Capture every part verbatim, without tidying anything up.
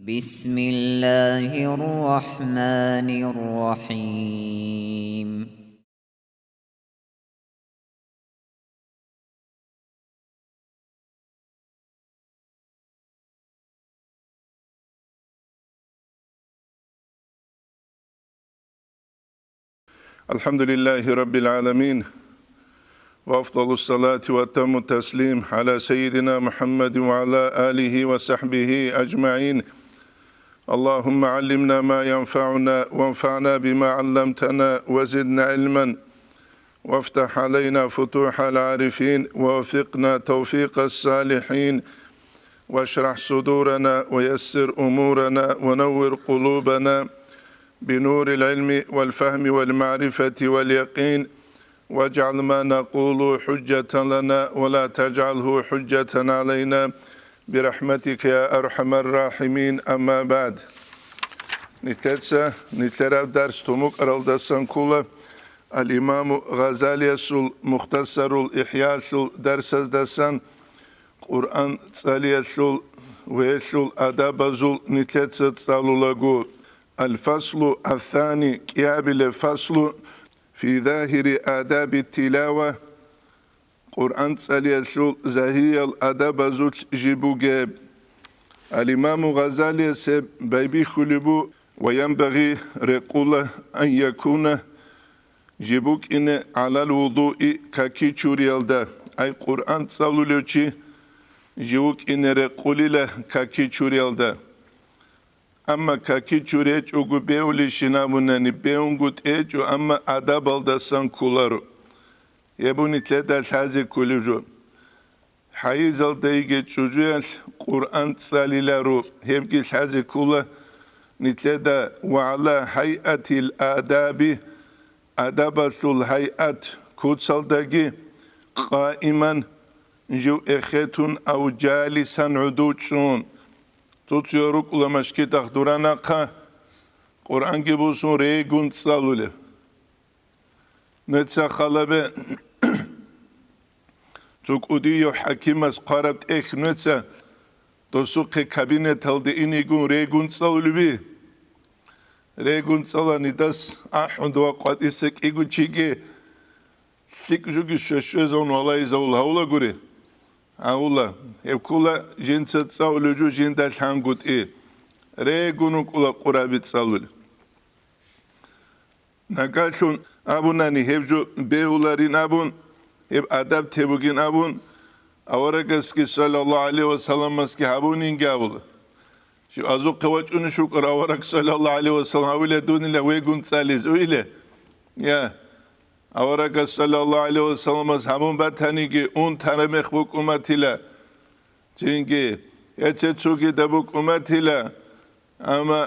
بسم الله الرحمن الرحيم. الحمد لله رب العالمين، وأفضل الصلاة وأتم التسليم على سيدنا محمد وعلى آله وصحبه أجمعين. اللهم علمنا ما ينفعنا وانفعنا بما علمتنا وزدنا علما، وافتح علينا فتوح العارفين، ووفقنا توفيق الصالحين، واشرح صدورنا ويسر أمورنا ونور قلوبنا بنور العلم والفهم والمعرفة واليقين، واجعل ما نقول حجة لنا ولا تجعله حجة علينا برحمتك يا أرحم الراحمين. أما بعد. Нилъеца, нилъераб дарс тун букӀаралдасан ккола Ал-Имаму Гъазалиясул Мухтасарул ИхӀялъул дарсаздасан Къуръан цӀалиялъул ва гьелъул адабазул нилъеца цӀалулаго. Ал-фаслу ас-сани, кӀиабилеб фаслу, фи загьири адаби тилава, Къуръан цӀалиялъул загьириял адабазулъ жиб бугеб. Ал-Имаму Гъазалияс гьеб байбихьулеб бу: «Ва янбагъи, рекъула, ан якуна, жиб букӀине, гӀалал вудуи, каки чуриялда», ай Къуръан цӀалулев чи жив вукӀине рекъулила каки чуриялда. Амма каки чуречӀого бевулищин абунани, бевунго тӀечӀо, амма адабалдасан кколаро. Гьеб нилъеда лъазе кколеб жо. ХӀайизалда йиги чӀужуялъ Къуръан цӀалиларо, гьебги лъазе ккола нилъеда: «Ва гӀала гьайатил адаби», адабалъул гьайат куцалдаги, «къаиман», жив эхетун, «ав жалисан», гӀуду чӀун. Цо-цоял рукӀула машгидахъ дура нахъа, Къуръанги бусун регун цӀалулеб. Нуца халабе цо кӀудияв хӀакимас хъвараб тӀехь нуца досухъе кабинеталде инигун регун цӀалулеби? Регун цӀалани дас ахӀун дова къватӀиса кӀиго чиги лъикӀ жуги щве-щвезавун валаизавул гьавула гури. Гьавула, гьеб ккула жинца цӀалулев жо жинда лъангутӀи. Регун вукӀула къураби цӀалулеб. Нагалъун абунани гьеб жо бегьуларин абун, гьеб адаб тебугин абун, аварагасги саллаллагьу гӀалайгьи ва салламасги гьабунинги абула. Щив азухъе вачӀунищ вукӀар авараг саллаллагьу гӀалайгьи ва саллам гьавила дунила вегун цӀализ уйила? Я, аварагас саллаллагьу гӀалайгьи ва салламас гьабун батаниги, ун тарамех букӀуматила. Цинги, эце цогидаб букӀуматила, амма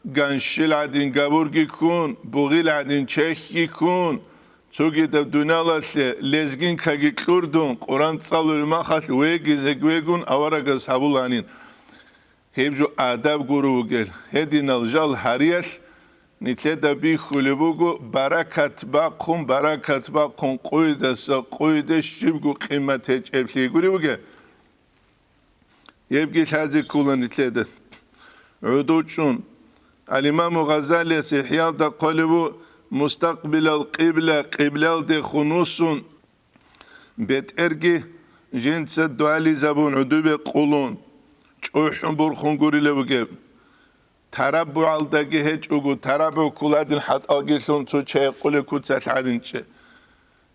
ганщил гӀадин габурги ккун, бугъил гӀадин чехьги ккун, цогидаб дуниялалъе лезгинкаги кьурдун, Къуран цӀалулеб махалъ вегизе вегун аварагас гьабуланин. Гьеб жо адаб гуро вугел. Гьединал жал гьариялъ нилъеда бихьулеб буго, баракат бахъун, баракат бахъун къойидаса къойиде щибго къимат гьечӀеблъи гури вугел. Гьебги лъазе ккола нилъеда. ГӀуду чӀун. Ал-Имаму Гъазалияс ИхӀялда хъвалеб бу: «Мустакъбилал къибла, къиблалде хунусун, бетӀерги жинца дугӀализабун гӀудубе къулун, чӀухӀун бурхун гурилев вугеб». ТараббугӀалдаги гьечӀого, тараббугӀ ккуладин хӀатӀалги лъун цо чай къулеб куцалъ гӀадинчӀеб.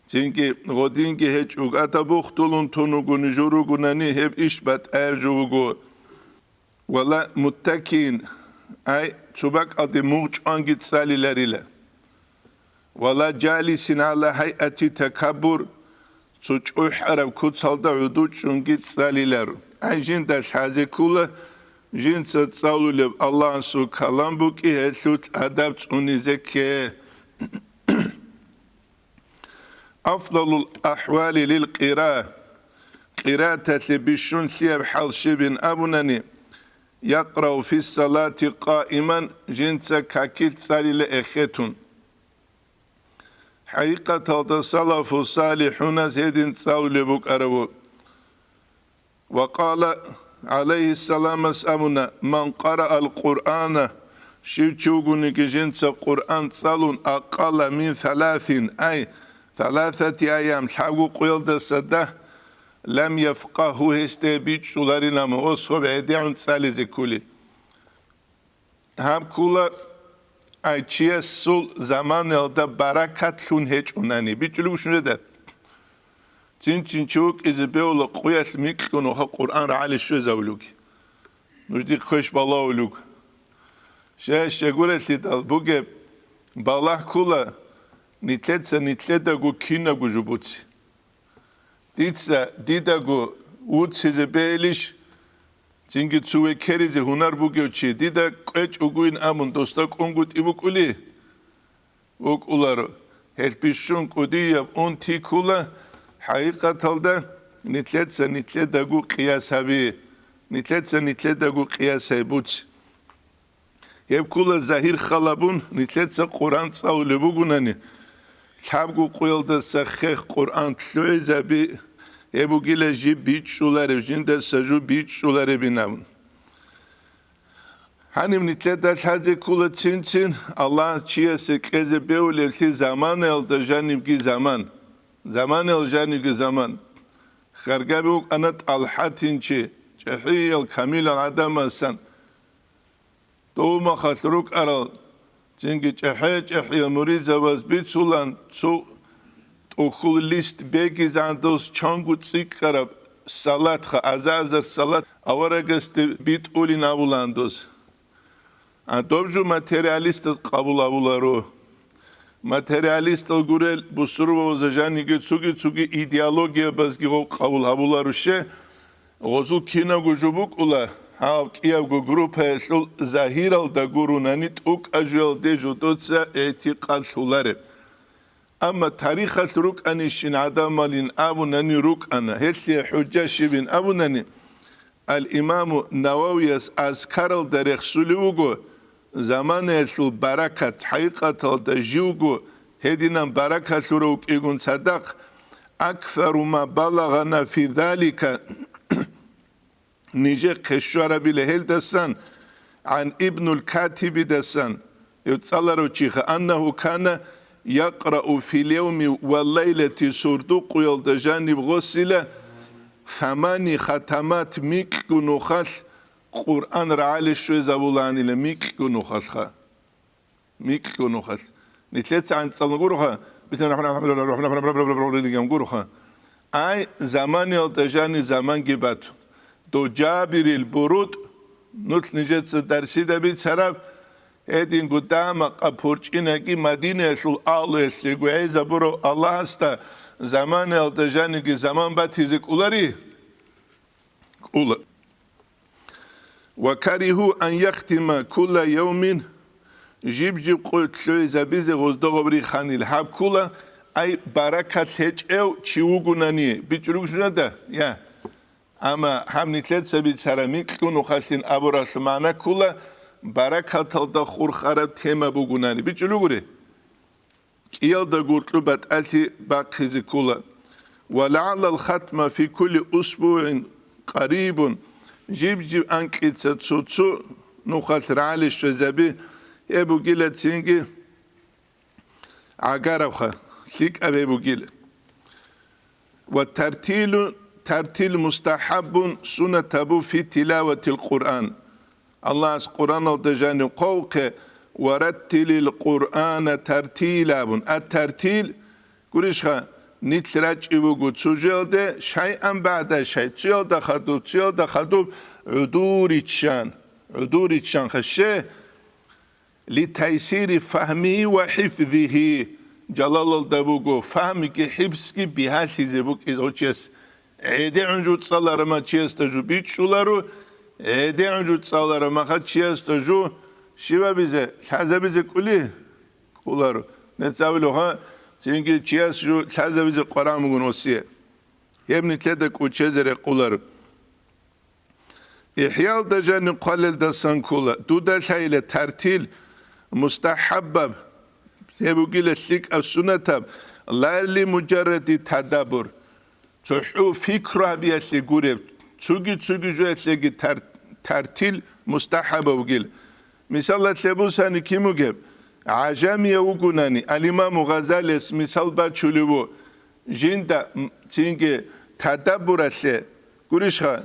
Цинги гъодинги гьечӀого, ада бухдулун тун вуго, нижер ругунани гьеб иш батӀаяб жо вуго. Вала муттакиин, ай, цо бакӀалде мугъ чӀванги цӀалиларила. Вала жалисин гӀала гьайати такаббур, цо чӀухӀараб куцалда гӀуду чӀунги цӀалилар. Ай жинда лъазе ккула, жинца цӀалулеб Аллагьасул калам букӀи, гьелъулъ адаб цӀунизе кке. Афдалул ахӀвали лил къира. Къираталъе бищун лъияб хӀал щибин абунани, якърау фиссалати къаиман, жинца какил цӀалила эхетун. ХӀакъикъаталда салафу салихӀуназ гьедин цӀалулеб букӀарабу. Ва къала, гӀалайгьиссаламас абуна: «Ман къараал Къуръана», щив чи вугониги жинца Къуръан цӀалун, «акъалла мин саласин», ай, «саласати айям», лъабго къуялдаса дагь, «лам яфкъагьу», гьесде бичӀчӀуларилан, особ гӀедегӀун цӀализе кколел. Гьаб ккола, ай, чиясул заманаялда баракат лъун гьечӀунани. БичӀчӀулеб бушунеда. Цин-цин чи вукӀизе бегьула къуялъ микьго нуха Къуръан рагӀализе щвезавулеги. Нуж дихъ квеш балагьулел руго. Щай-щай гурелъидал бугеб, балагь ккола, нилъеца нилъедаго кинабго жо буци. Дица дидаго вуцизе бегьилищ, цинги цо векеризе гьунар бугев чи, дида кӀвечӀ вугоин абун, досда кӀунгутӀи букӀули? БукӀуларо. Гьелъ бищун кӀудияб унти ккола, хӀакъикъаталда нилъеца нилъедаго къияс гьаби, нилъеца нилъедаго къияс гьабуц. Гьеб ккола загьир халабун, нилъеца Къуръан цӀалулеб бугунани, лъабго къуялдаса хех Къуръан лъугӀизаби, гьеб бугила жиб бичӀчӀулареб, жиндаса жо бичӀчӀуларебин абун. Гьаниб нилъеда лъазе ккола цин-цин Аллагьас чиясе кьезе бегьулеблъи заманаялда жанибги заман. Заманаялда жанибги заман. Хьаргаби вукӀана ТӀалхӀатин чи, чӀехӀиял камилал гӀадамасан. Дов махалъ рукӀарал цинги чӀехӀе-чӀехӀиял муридзабаз бицулан, цо тӀухьул лист бегизан дос чанго цӀикӀкӀараб салатха, аза-азар салат аварагасде битӀулин абулан дос. А доб жо материалистаз къабул гьабуларо. Материалистал гурел бусурбабазда жаниги цуги-цуги идеологиябазги гъов къабул гьабуларуще, гъозул кинабго жо букӀула, гьав кӀиябго группаялъул загьиралда гурунани тӀукӀа жоялде жодоца игӀтикъад лъулареб. Амма тарихалъ рукӀанищин гӀадамалин абунани рукӀана, гьелъие хӀужа щибин абунани, Ал-Имаму Нававияс Азкаралда рехсулев вуго, заманаялъул баракат, хӀакъикъаталда живго гьединан баракат лъурав вукӀигун цадахъ, аксару ма балагъана фи залика, нижехъе щварабила гьелдасан, гӀан Ибнул Катибидасан, гьев цӀаларав чиха, аннагьу кана якърау фил явми ва лайлати, сурдукъуялда жаниб гъосила, самани хатамат, микьго нухалъ Къуръан рагӀализе щвезабулаанила, микьго нухалъха. Микьго нухалъ. Нилъеца анцӀалан гуроха, бисмиллагьир рахӀманир рахӀим, гуроха. Ай, заманиялда жани заманги батун. Дов Жабирил Бурут, нуц нижеца дарсида бицараб, гьединго дамакъа пурчӀинаги Мадинаялъул агьлуялъего гӀезабурав Аллагьасда заманиялда жаниги заман батизе кӀолари? КӀола. Ва каригьу ан яхтима кулла явмин, жиб-жиб къо лъугӀизабизе гъоздогъаб риханил гьаб ккола, ай, баракат гьечӀев чи вугунани, бичӀчӀулеб бушунада, я. Амма гьаб нилъеца бицара микьго нухалъин абуралъул магӀна ккола, баракаталда хурхараб тема бугунани, бичӀчӀулеб гури. КӀиялда гуркьу батӀалъи бахъизе ккола. Ва лагӀаллал хатма фи кулли усбугӀин къарибун, жиб-жиб анкьица цо-цо нухалъ рагӀализе щвезаби, гьеб бугила цинги гӀагарабха, лъикӀаб гьеб бугила. Ва тартилу, тартил мустахӀаббун, суннат гьабу фи тилаватил Къуръан. Аллагьас Къуръаналда жанив хъвавухъе: «Ва раттилил Къуръана тартила», – абун. Ат-тартил, гурищха, нилъ рачӀи вуго цо жоялде, шайъан багӀда шай, цоялда хадуб, цоялда хадуб, гӀуду риччан, гӀуду риччан хъаще, «литайсири фагьмигьи ва хӀифзигьи», жалалалда буго, фагьмиги хӀифзги бигьалъизе букӀизе гьучияс. ГӀедегӀун жо цӀаларама чиясда жо бичӀчӀуларо, гӀедегӀун жо цӀаларамаха чиясда жо щибабизе, лъазабизе кӀули? КӀуларо. Нецавлуха, цинги чияс жо лъазабизе къваран бугун осие. Гьеб нилъеда кӀучезе рекъуларо. ИхӀялда жаниб хъвалелдасан ккола, дуда лъайила тартил мустахӀаббаб, гьеб бугила лъикӀаб суннатаб, ла ли муджарради тадаббур, цохӀо пикру гьабиялъе гуреб, Цуги-цуги жоялъеги тар-, тартил мустахӀабав вугил. Мисалалъе бусани кин вугеб? ГӀажамияв вугунани, ал-Имаму Гъазалияс мисал бачулев ву, жинда, м, цинги тадаббуралъе, гурищха,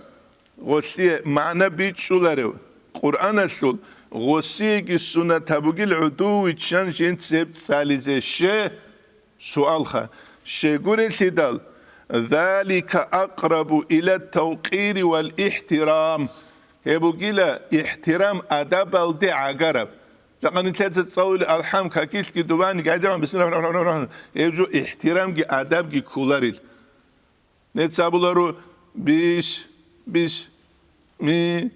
гъолъие магӀна бичӀчӀуларев Къуръаналъул, гъосиеги сунат гьабугил гӀодов виччан жинца гьеб цӀализе. Щай? Суалха, щегурелъидал, «Залика акърабу иля тавкъири вал ихтирам». Гьеб бугила ихтирам, адабалде гӀагараб. Жакъа нилъеца цӀалули алхӀам, какилъги дубани, гӀадамал, бисмиллагьир рахӀманир рахӀим. Гьеб жо ихтирамги адабги кколарил. Нецц абуларо: «Бис, бис, ми,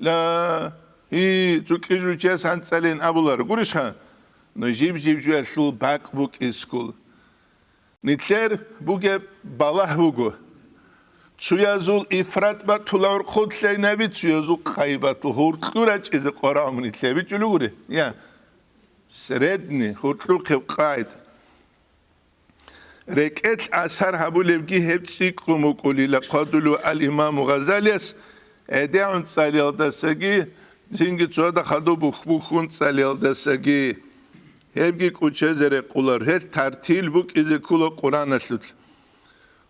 ла, гьи», цо кьижучияс гьанцӀалин абуларо. Гурищха? Ну жиб-жиб жуялъул бакӀ букӀискул. Нилъер бугеб балагь буго. Цуязул ифрат батула гӀурхъулъайнаби, цуязул къайбатул гьуркьу рачӀизе къварагӀун нилъ гьабичӀулугури. Я, средний, гьуркьухъеб къайда. РекӀелъ асар гьабулебги гьеб цӀикӀкӀун букӀулила хъодулев ал-Имаму Гъазалияс, гӀедегӀун цӀалиялдасаги, цинги цода хадуб бухь-бухьун цӀалиялдасаги. Гьебги кӀучезе рекъолар, гьелъ тартил букӀизе ккола Къуръаналъулъ.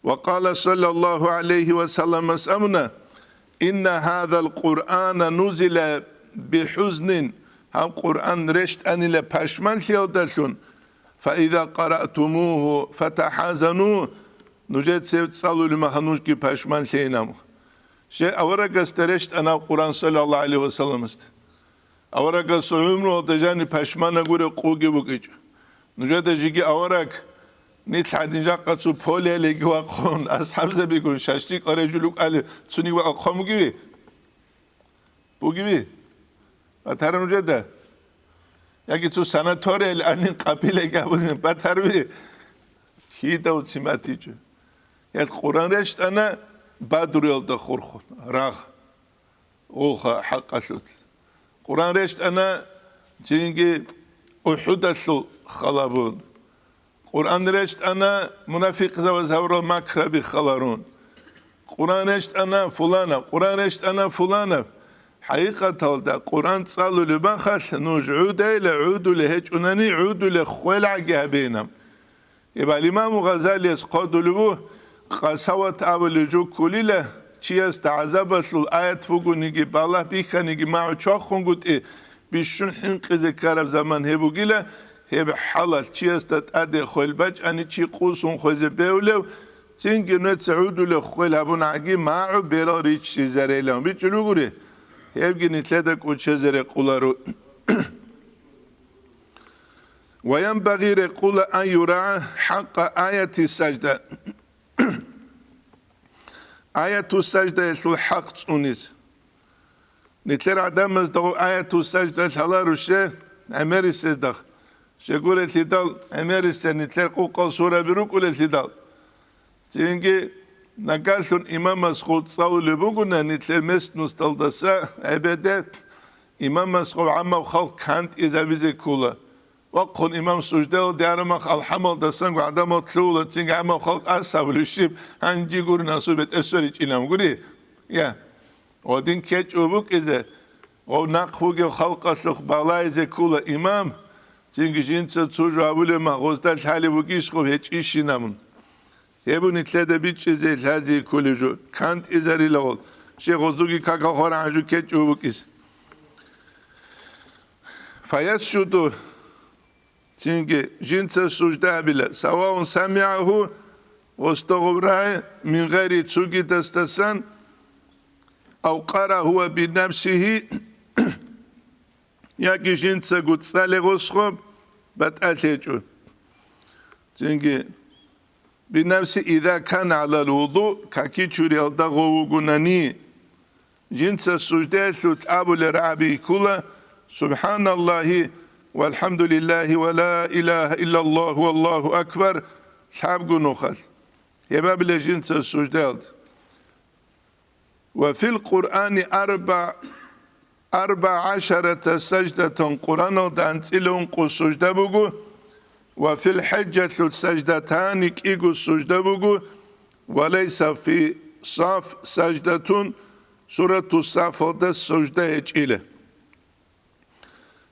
Ва къала саллаллагьу гӀалайгьи ва салламас абуна: «Инна гьазал Къуръана нузила бихӀузнин», гьаб Къуръан рещтӀанила пашманлъиялдалъун, «Фаиза къараътумугьу фатахӀазану», нужеца гьеб цӀалулеб мехалъ нужги пашманлъейин абун. Щай аварагасда рещтӀана Къуръан саллаллагьу гӀалайгьи ва салламасда? Аварагасул гӀумруялда жаниб пашманаб гуреб къоги букӀичӀо. Нужеда жеги авараг, нилъ гьадин жакъа цо полеялиги вахъун, асхӀабзабигун шашлик гьарижул рукӀалев цониги вахъун бугеви? Бугеви? Батараб нужеда? Яги цо санаторияли анин къапилайги абунин батараб? Кидав циматичӀо. Гьел Къуръан рещтӀана Бадруялда хурхун, рагъ, гъулха хӀакъалъулъ. Къуръан рещтӀана цинги УхӀудалъул халабун. Къуръан рещтӀана мунафикъзабаз гьавурал макраби халарун. Къуръан рещтӀана фуланаб, Къуръан рещтӀана фуланаб. ХӀакъикъаталда, Къуръан цӀалулеб мехалъ нуж гӀудайила, гӀудулеб гьечӀунани, гӀудулеб ххвелгӀаги гьабейилан. Гьеб ал-Имаму Гъазалияс хъодулев ву, къасават абулеб жо кколила, чиясда гӀазабалъул аят бугониги, балагь бихьаниги, магӀу чвахунгутӀи бищун хӀинкъизе ккараб заман гьеб бугила, гьеб хӀалалъ чиясда тӀаде хвел бачӀани чи къосун хвезе бегьулев, цинги нуца гӀудулеб ххвел гьабунагӀаги магӀу берал риччизарилан бичӀчӀулев гури, гьебги нилъеда кӀочезе рекъоларо. «Ва янбагъи», рекъула, «ан юрагӀа хӀакъа аяти сажда», аяту саждаялъул хӀакъ цӀунис. Нилъер гӀадамазда гъо аяту сажда лъаларо, ще гӀемерисезда, щегурелъидал гӀемерисел нилъер къукъал сураби рукӀулелъидал. Цинги нагалъун имамас гъо цӀалулеб бугони, нилъер местносталдаса гӀебеде имамас гъо гӀаммаб халкъ кантӀизабизе ккола. Вахъун имам суждаялде араб мехалъ алхӀамалдасанго гӀадамал лъугьула, цинги гӀаммаб халкъ ас абулеб щиб, гьанже гури насуб бетӀер сверичӀилан гури. Я, гъодин ккечӀо букӀизе, гъов нахъ вугев халкъалъухъ балайзе ккола имам, цинги жинца цо жо абулеб мехалъ гъозда лъалеб бугищ гъов гьечӀищинабун. Гьеб нилъеда бичӀчӀизе лъазе кколеб жо, кантӀизарилагъул, щай гъозуги какал хварагӀан жо ккечӀо букӀизе. Фаясжуду, цинги жинца сужда гьабила, саваун самигӀагьу, гъосда гъов рагӀи, мин гъайри, цогидасдасан, ав къарагьуа бинафсигьи, яги жинцаго цӀале гъос гъоб батӀалъ гьечӀо. Цинги, бинафси иза кана гӀалал вуду, каки чуриялда гъов вугунани, жинца суждаялъулъ абулеб рагӀаби ккола: «СубхӀаналлагьи валхӀамдулиллагьи ва ла илагьа иллаллагьу валлагьу акбар», лъабго нухалъ. Гьеб абила жинца суждаялда. «Ва фил Къуръани арба, арба гӀашарата саждатан», Къуръаналда анцӀила ункъо сужда буго, «ва фил хӀажалъул саждатани», кӀиго сужда буго, «ва лайса фи Саф, саждатун, сурату Сафалда сужда гьечӀила.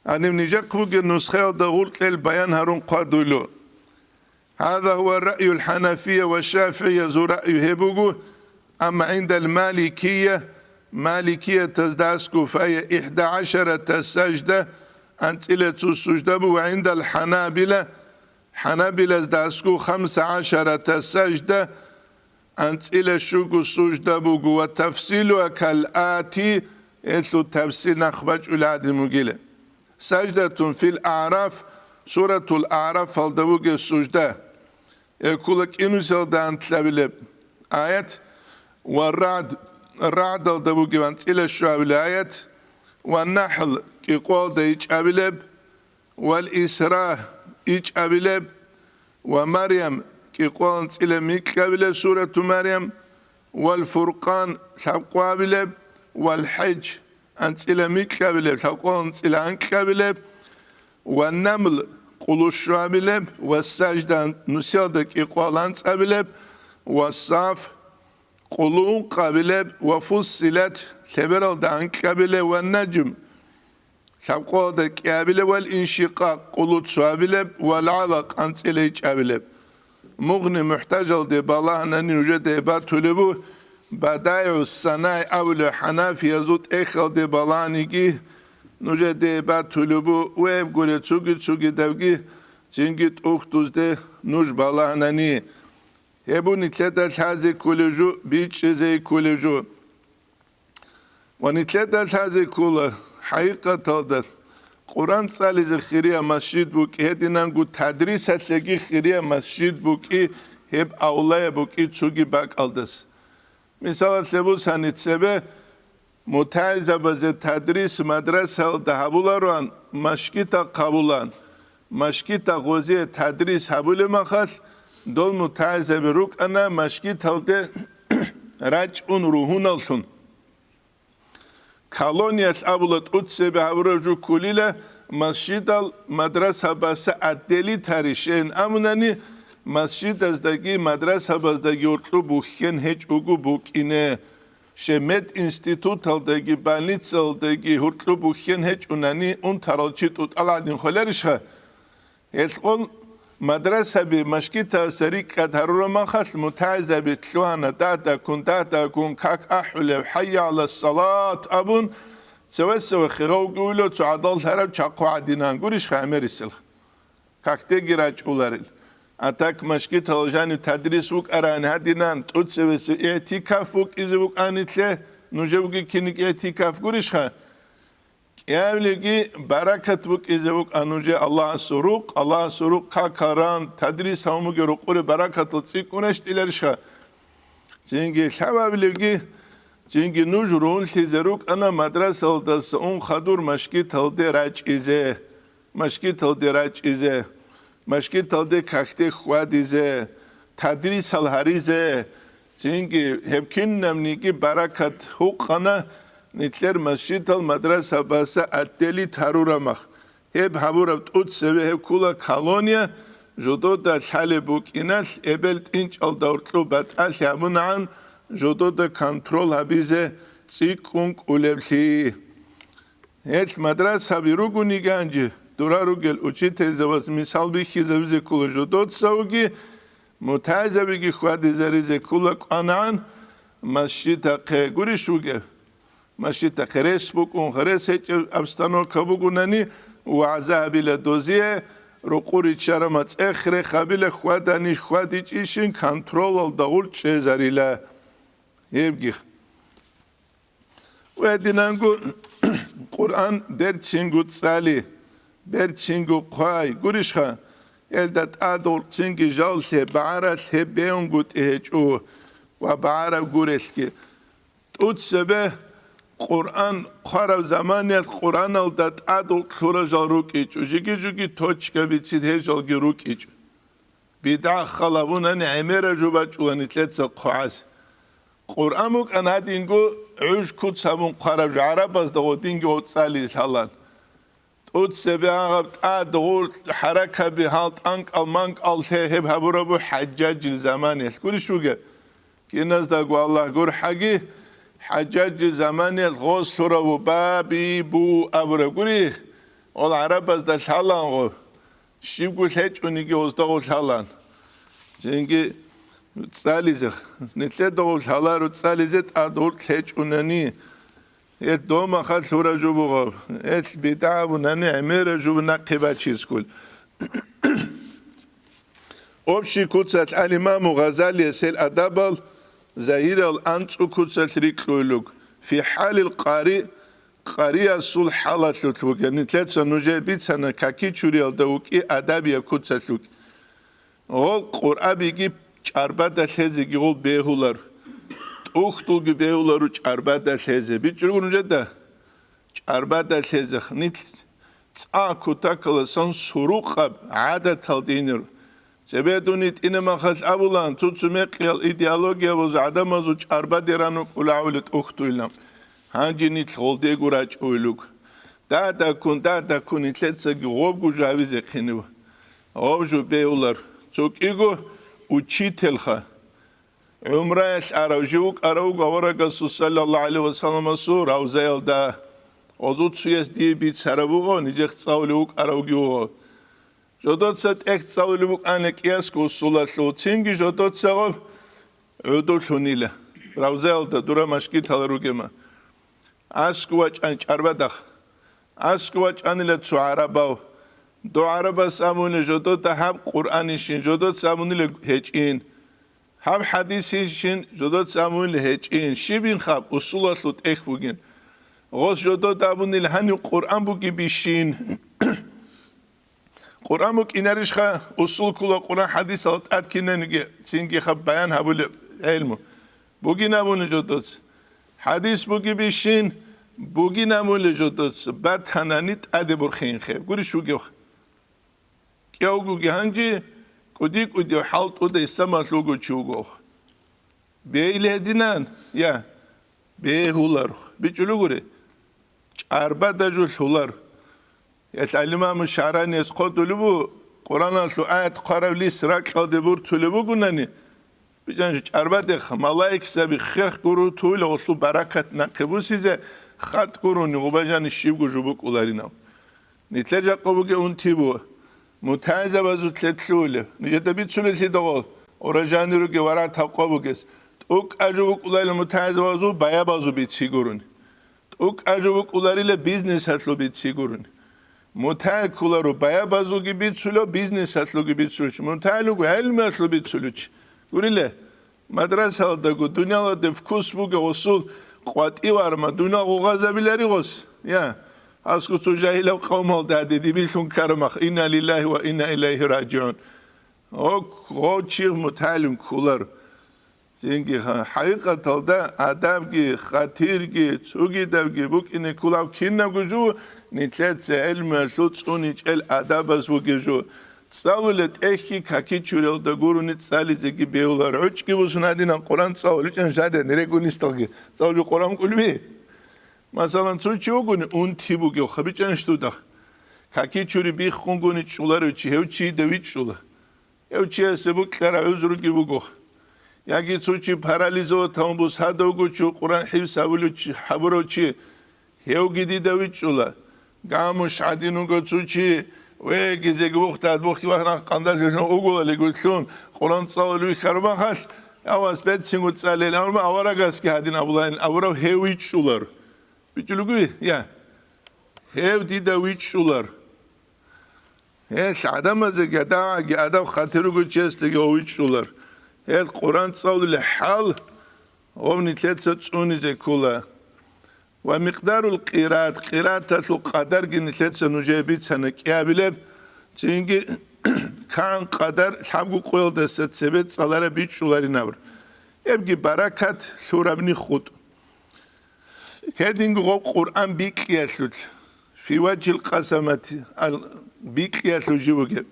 Гьаниб нижехъ бугеб нусхаялда гъуркьел баян гьарун хъвадуло. Гьаза гьува раъюл хӀанафия ва шафигӀиязул раъю гьеб буго, амма гӀиндал маликия, маликиятазда асгу фая ихда гӀашарата сажда, анцӀила цо сужда буго, ва гӀиндал хӀанабила, хӀанабилазда асгу хамса гӀашарата сажда, анцӀила щуго сужда буго, ва тафсилуа кал ати, гьелъул тафсил нахъ бачӀулеб гӀадин бугила. Саждатун фил Аъраф, суратул Аърафалда бугеб сужда. Гьеб ккола кӀинусиялда анлъабилеб аят, ва Рагъд, Рагъдалда бугеб анцӀила щуабилеб аят, ва Нахл кӀикъоялда ичӀабилеб, вал Исра ичӀабилеб, ва Марям кӀикъоялда анцӀила микьабилеб сурату Марям, вал Фуркъан лъабкъоабилеб, вал ХӀеж анцӀила микьабилеб, лъабкъоялда анцӀила анкьабилеб, ва Намл къулу щуабилеб, ва Сажда нусиялда кӀикъоялда анцӀабилеб, ва Саф къулу ункъабилеб, ва Фуссилат лъебералда анкьабилеб, ва Наджм лъабкъоялда кӀиабилеб, вал Иншикъакъ къулу цоабилеб, вал Алакъ анцӀила ичӀабилеб. Мугъни МухӀтажалде балагьанани нужеда гьеб батулеб бу, БадагӀу СанагӀи абулеб хӀанафиязул тӀехьалде балагьаниги нужеда гьеб батулеб бу, веб гуре цуги-цугидабги цинги тӀухьдузде нуж балагьанани. Гьеб бу нилъеда лъазе кколеб жо, бичӀчӀизе кколеб жо. Ва нилъеда лъазе ккола, хӀакъикъаталда, Къуръан цӀализе хирияб масжид букӀи, гьединанго тадрисалъеги хирияб масжид букӀи, гьеб авлаяб букӀи цоги бакӀалдаса. Мисалалъе бусани, цебе мутагӀилзабазе тадрис мадрасаялда гьабулароан, машгитахъ гьабулаан, машгитахъ гъозие тадрис гьабулеб махалъ, дол мутагӀилзаби рукӀана машгиталде рачӀун ругьуналлъун. Колониялъ абула тӀоцебе гьабураб жо кколила, масжидал мадрасабаса отделить гьари, щайин абунани, масжидаздаги мадрасабаздаги гьоркьоб бухьен гьечӀого букӀине. Щай мединституталдаги больницалдаги гьоркьоб бухьен гьечӀунани унтарал чи тӀутӀал гӀадин холарищха? Гьелъ къол мадрасаби машгитаса рикӀкӀад гьарураб махалъ, мутагӀилзаби лъугьана дагьдаккун, дагьдаккун как ахӀулеб, «ХӀайя гӀала салат» абун, цеве-цеве хирав гуйла цо гӀадал лъараб чахъу гӀадинан гурищха гӀемерисел? Какдеги рачӀуларел. А так машгитал жанив тадрис вукӀарани гьадинан, тӀоцевесев игӀтикаф вукӀизе вукӀанилъе, нужевги киниг игӀтикаф гурищха? КӀиявлиги баракат букӀизе вукӀа нужее Аллагьасул рукъ, Аллагьасул рукъ какаран, тадрис гьавмуги рукъуре баракатал цӀикӀкӀун рещтӀиларищха? Цинги лъабабилебги, цинги нуж рунлъизе рукӀана мадрасалдаса ун хадур машгиталде рачӀизе, машгиталде рачӀизе. Машгиталде какде хьвадизе, тадрисал гьаризе, цинги гьеб кинабниги баракат гьукъана, нилъер машгитал мадрасабаса отделить гьарурамах. Гьеб гьабураб тӀоцеве гьеб ккола колония, жодода лъалеб букӀиналъ эбел тӀинчӀалда гьоркьоб батӀалъи гьабунагӀан, жодода контрол гьабизе цӀикӀкӀун кӀолеблъи. Гьелъ мадрасаби ругони ганжи, дура ругел учительзабаз мисал бихьизабизе ккола жодоцавги, мутагӀилзабиги хьвадизаризе ккола кӀванагӀан масжидахъе гурищ вугев. Масжидахъе рес букӀун, рес гьечӀеб обстановка бугунани, вагӀза гьабила дозие, рукъу риччарама цӀех рехабила, хьвадани хьвадичӀищин контролалда гъур чӀезарила. Гьебги. Гьединанго Къуръан берцинго цӀали, берцинго хъвай, гурищха, гьелда тӀадгъурцинги жал лъе багӀаралъ гьеб бегьунгутӀи гьечӀо ва багӀараб гурелъги. ТӀуцебе Къуръан хъвараб заманиялъ Къуръаналда тӀадгъур кьурал жал рукӀичӀо, жиги-жуги точка бицин гьел жалги рукӀичӀо. БидгӀа халабунани гӀемераб жо бачӀула нилъеца хъвагӀаз. Къуръан букӀан гьадинго гӀуж куц гьабун хъвараб жо гӀарабазда гъодинги гъоцӀали лъалан. ТӀуцебе гьагъаб тӀад гъур хӀаракаби гьал тӀанкӀал-манкӀал лъе гьеб гьабурабу ХӀажжаджил заманиялъ. Гурищ вугеб? Киназдаго Аллагь гурхӀаги, ХӀажжаджи заманиялъ гъос лъураву ба-би-бу абураб гури, гъол гӀарабазда лъалаан гъо, щибго лъечӀониги гъозда гъо лъалаан. Цинги цӀализе, нилъеда гъо лъаларо цӀализе тӀад гъуркь лъечӀунани. Гьел домаха лъура жубугъав, гьел бидгӀа абунани гӀемера жубу нахъе бачискул. Общий куцалъ ал-Имаму Гъазалияс гьел адабал загьирал анцӀу куцалъ рикьулуг, фи хӀалил къари, къариясул хӀалалъулъ вугев, нилъеца нужее бицана каки чуриялда вукӀи адабияб куцалъ вукӀи. Гъол Къуръабиги чӀарбада лъезеги гъол бегьулар. ТӀухьдулги бегьулару чӀарбада лъезе. БичӀчӀулгун нужеда? ЧӀарбада лъезех. Нилъ цӀа кутакаласан сурукъаб гӀадатал динир. Цебе дун итӀинаб махалъ абулаан, цо-цо мекъиял идеологиябазул гӀадамазул чӀарбаде ран рукӀулгӀули тӀухьдуйилан. Гьанже нилъ гъолдего рачӀуйлуг. Дадаккун, дадаккун, нилъецаги гъобго жавизе хъинив. Гъов жо бегьулар, цо кӀиго учителха. ГӀумраялъ арав жив вукӀарав вуго аварагасул саллаллагьу гӀалайгьи вассаламасул равзаялда. Гъозул цуяс дие бицараб буго, нижехъ цӀалулев вукӀаравги вуго. Жодоца тӀехь цӀалулеб букӀана кӀиясго усулалъул, цинги жодоцаго гӀодулъунила. Равзаялда дура машгитал ругема. АскӀу вачӀан чӀарбадахъ. АскӀу вачӀанила цо гӀарабав. Дов гӀарабас абуни жодода гьаб Къуръанищин, жодоца абунила гьечӀин. Гьаб хӀадисищин, жодоца абунила гьечӀин. Щибин хаб усулалъул тӀехь бугин. Гъос жодода абунила гьанив Къуръан бугебищин. Къуръан букӀинарищха, усул ккола Къуръан хӀадисал тӀад кинаниги цинги хаб баян гьабулеб гӀелму. Бугин абуни жодоц. ХӀадис бугебищин, бугин абуни жодоц. Батанани тӀаде бурхинхъе. Гурищ вугев. КӀиявгоги гьанже кӀуди-кӀудияв хӀалтӀуда исламалъулго чи вугох. Бейли гьединан, я, бегьулар. БичӀулугури, чӀарбада жо лъулар. Гьелъ ал-Имаму ШагӀраниялъ хъодулеб бу, Къуръаналъул аят хъварав лис ракьалде буртулеб бугунани, бичӀанчӀо чӀарбадехъ, малаикзаби херх гурутуйла гъолъул баракат нахъе бусизе, хатӀ гурони гъубажани щибго жо букӀуларинав. Нилъер жакъа бугев унти бу. МутагӀилзабазул лъетлъулев. Нижеда бицулеллъидал гъол, уражани ругев варагӀат гьаб къо бугес. ТӀукӀа жо букӀуларел мутагӀилзабазул баябазул бици гурони. ТӀукӀа жо букӀуларила бизнесалъул бици гурони. МутагӀил кколаро баябазулги бицулев, бизнесалъулги бицулев чи. МутагӀил вуго гӀелмуялъул бицулев чи. Гурила, мадрасалдаго дуниялалде вкус бугев гъосул къватӀив арма, дуниял гъугъазабилари гъос. Я, аскӀу цо жагьилав къавмалда гьаде дибирлъун ккарамах, инна лиллагьи ва инна илайгьи ражигӀун. Гъо-, гъов чи мутагӀилин кколар. Цинги ха-, хӀакъикъаталда адабги, хатирги, цогидабги букӀине кколав кинабго жо, нилъеца гӀелмуялъул цӀуничӀел адабаз бугев жо. ЦӀалулел тӀехьги каки чурелда гурони цӀализеги бегьулар. ГӀучӀги бусун гьадинаб Къуръан цӀалуличӀан жаден регунисталги цӀалулев Къуръан кӀулби. Масалан, цо чи вугони унти бугев, хабичӀанищ дуда? Каки чури биххунгони чӀуларев чи, гьев чи дида вичӀчӀула. Гьев чиясе букьараб гӀузруги буго. Яги цо чи парализоватав бусадавго чи Къуръан хӀифз гьабулев чи, гьабурав чи, гьевги дида вичӀчӀула. Гамуш гьадин вуго цо чи, вегизеги вухтад бухьи вахнахъ къандалъ вилълъун угулали гутлъун, Къуръан цӀалулев вихьараб махалъ, авас бецинго цӀалел амру аварагасги гьадин абуларин абурав гьев вичӀчӀулар. ВичӀчӀулаги? Я. Гьев дида вичӀчӀулар. Гьелъ гӀадамазеги, гьадагӀаги, адаб хатир ругел чиясдаги гьев вичӀчӀулар. Гьел Къуръан цӀалулел хӀал гьев нилъеца цӀунизе ккола. Ва микъдарул къираат, къирааталъул къадарги нилъеца нужее бицана кӀиабилеб, цинги кан къадар лъабго къоялдаса цебе цӀалараб бичӀчӀуларинаб. Гьебги баракат лъурабни хутӀ. Гьединго гъоб Къуръан бикьиялъулъ, фи важил къасамати ал-, бикьиялъул жив бугеб.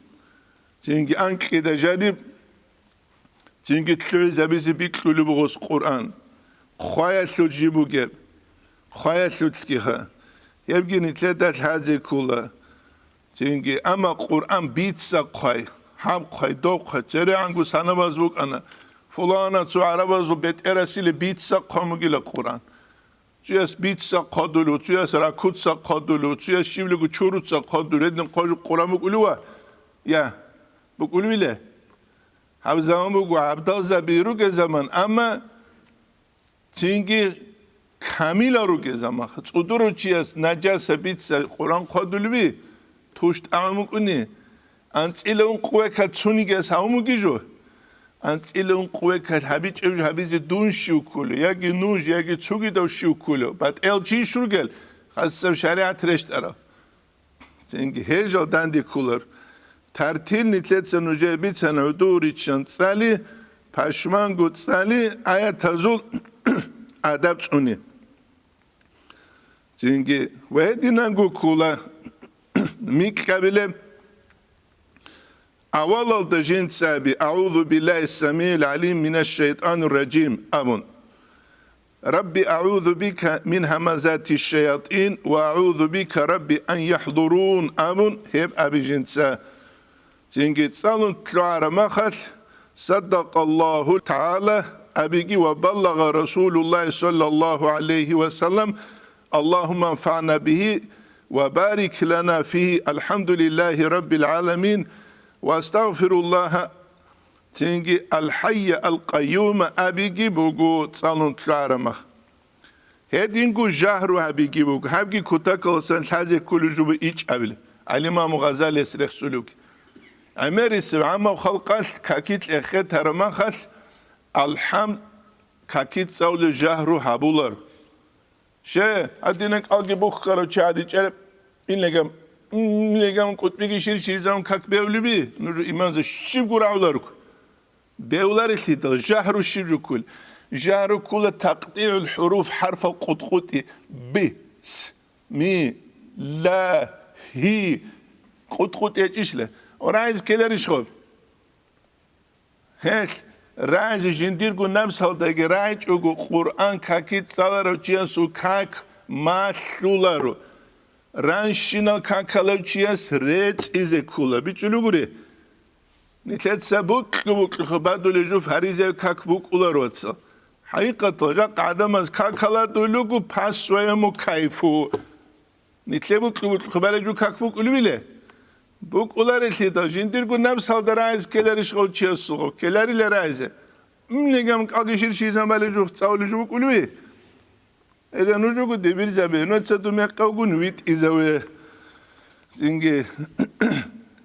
Цинги анкьида жаниб, цинги лъугӀизабизе бикьулеб бугос Къуръан. Хъваялъул жив бугеб, хъваялъулъгиха. Гьебги нилъеда лъазе ккола. Цинги, амма Къуръан бица хъвай, гьаб хъвай, доб хъвай, церегӀанго санабаз букӀана, Фулана цо гӀарабазул бетӀерасиле бица хъван бугила Къуръан. Цуяс бица хъвадулев, цуяс ракуца хъвадулев, цуяс щивлего чуруца хъвадулев, гьедин хъважу Къуръан букӀулев ва? Я, букӀулевиле? Гьаб заман буго гӀабдалзаби ругел заман, амма цинги камилал ругел заман. ЦӀудурав чияс нажаса бица Къуръан хъвадулеви, тушдагӀун букӀуни, анцӀила ункъ векал цунигияс гьавун бугижо? АнцӀила ункъ векал гьабичӀев жо гьабизе дун щив кколев, яги нуж, яги цогидав щив кколев, батӀиял чи щургел, хасаб шаригӀат рещтӀарав. Цинги гьел жал данде кколар. Тартил нилъеца нужее бицана гӀодов риччан цӀали, пашманго цӀали, аятазул адаб цӀуни. Цинги ва гьединанго ккола микьабилеб. Авалалда жинцаби: «أعوذ بالله السميع العليم من الشيطان الرجيم», – абун. «رب أعوذ بك من همزات الشياطين وأعوذ بك رب أن يحضرون», – абун, гьеб аби жинца. Цинги цӀалун лъугӀараб махалъ: «صدق الله تعالى», абиги ва «بلغ رسول الله صلى الله عليه وسلم، اللهم انفعنا به وبارك لنا فيه، الحمد لله رب العالمين، وأستغفر الله», цинги «الحي القيوم» абиги буго цӀалун лъугӀараб мах. Гьединго жагьру гьабиги буго, гьабги кутакаласан лъазе кколеб жо буго ичӀабилеб, гӀалимаму Гъазалияс рехсулевги. ГӀемерисеб гӀаммаб халкъалъ какилъ эхетараб махалъ, алхӀамд какилъ цӀалулеб жагьру гьабулар. Щай, гьадинан кӀалги бухьарав чи гӀадичӀараб, инлъегам, инлъегам кӀутӀбиги ширшизабун как бевлеби, нуж имамза щибго рагӀуларго. Бевларелъидал жагьру щиб жуккул? Жагьру ккула такътӀигӀул хӀуруф, хӀарфал къутӀкъутӀи: би, с, ми, ла, гьи. КъутӀкъутӀи гьечӀищила? РагӀизе ккеларищ гъоб? Гьелъ, рагӀизе жиндирго напсалдаги рагӀичӀого, Къуръан каки цӀаларав чиясул как малъуларо. Ранщинал какалав чияс рецӀизе ккула. БичӀчӀулев гури? Нилъеца букьу-букьухъе бадулей жуф гьаризеги как букӀула, вацал. ХӀакъикъаталда, жакъа гӀадамаз какала дуйлугу по-своему кайфу. Нилъе букьу-букьухъе балей жуф как букӀулевиле? БукӀуларелъидал, жиндирго напсалда рагӀиз ккеларищ гъав чиясулгъав? Ккеларила рагӀизе. М, легам кӀалги ширшизан балей жуф цӀалулей жуф букӀулеви? Эда нужего дебирзабе, нуца думекъавгун витӀизаве. Цинги,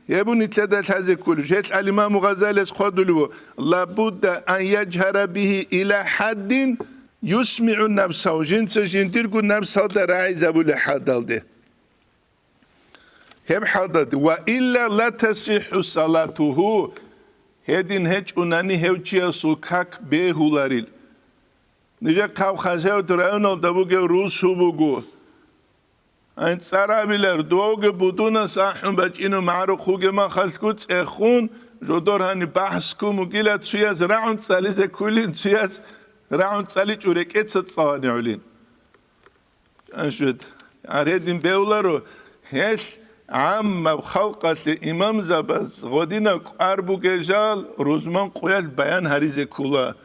гьеб нилъеда лъазе кколеб. Гьелъ гӀалимаму Гъазалияс хъвадулев: «Лабудда ан яджгьара бигьи иля хӀаддин юсмигӀу нафсагьу», жинца жиндирго напсалда рагӀизабулеб хӀадалде. Гьеб хӀалда, «ва илля ла тасихӀу салатугьу», гьедин гьечӀунани гьев чиясул как бегьуларил. Нижехъав Хасавюрт районалда бугев русу буго. Ай, цӀарабилар, дугьавги будунас ахӀун бачӀинав магӀарухъ вугеб махалъго цӀехун, жодор гьаниб бахӀс ккун бугила, цуяз рагӀун цӀализе ккулин, цуяз рагӀун цӀаличӀо рекӀеца цӀалани гӀолин. Аншуд, гьар гьедин бевларо, гьелъ гӀаммаб халкъалъе имамзабаз гъодинаб кӀвар бугел жал рузман къуялъ баян гьаризе ккула.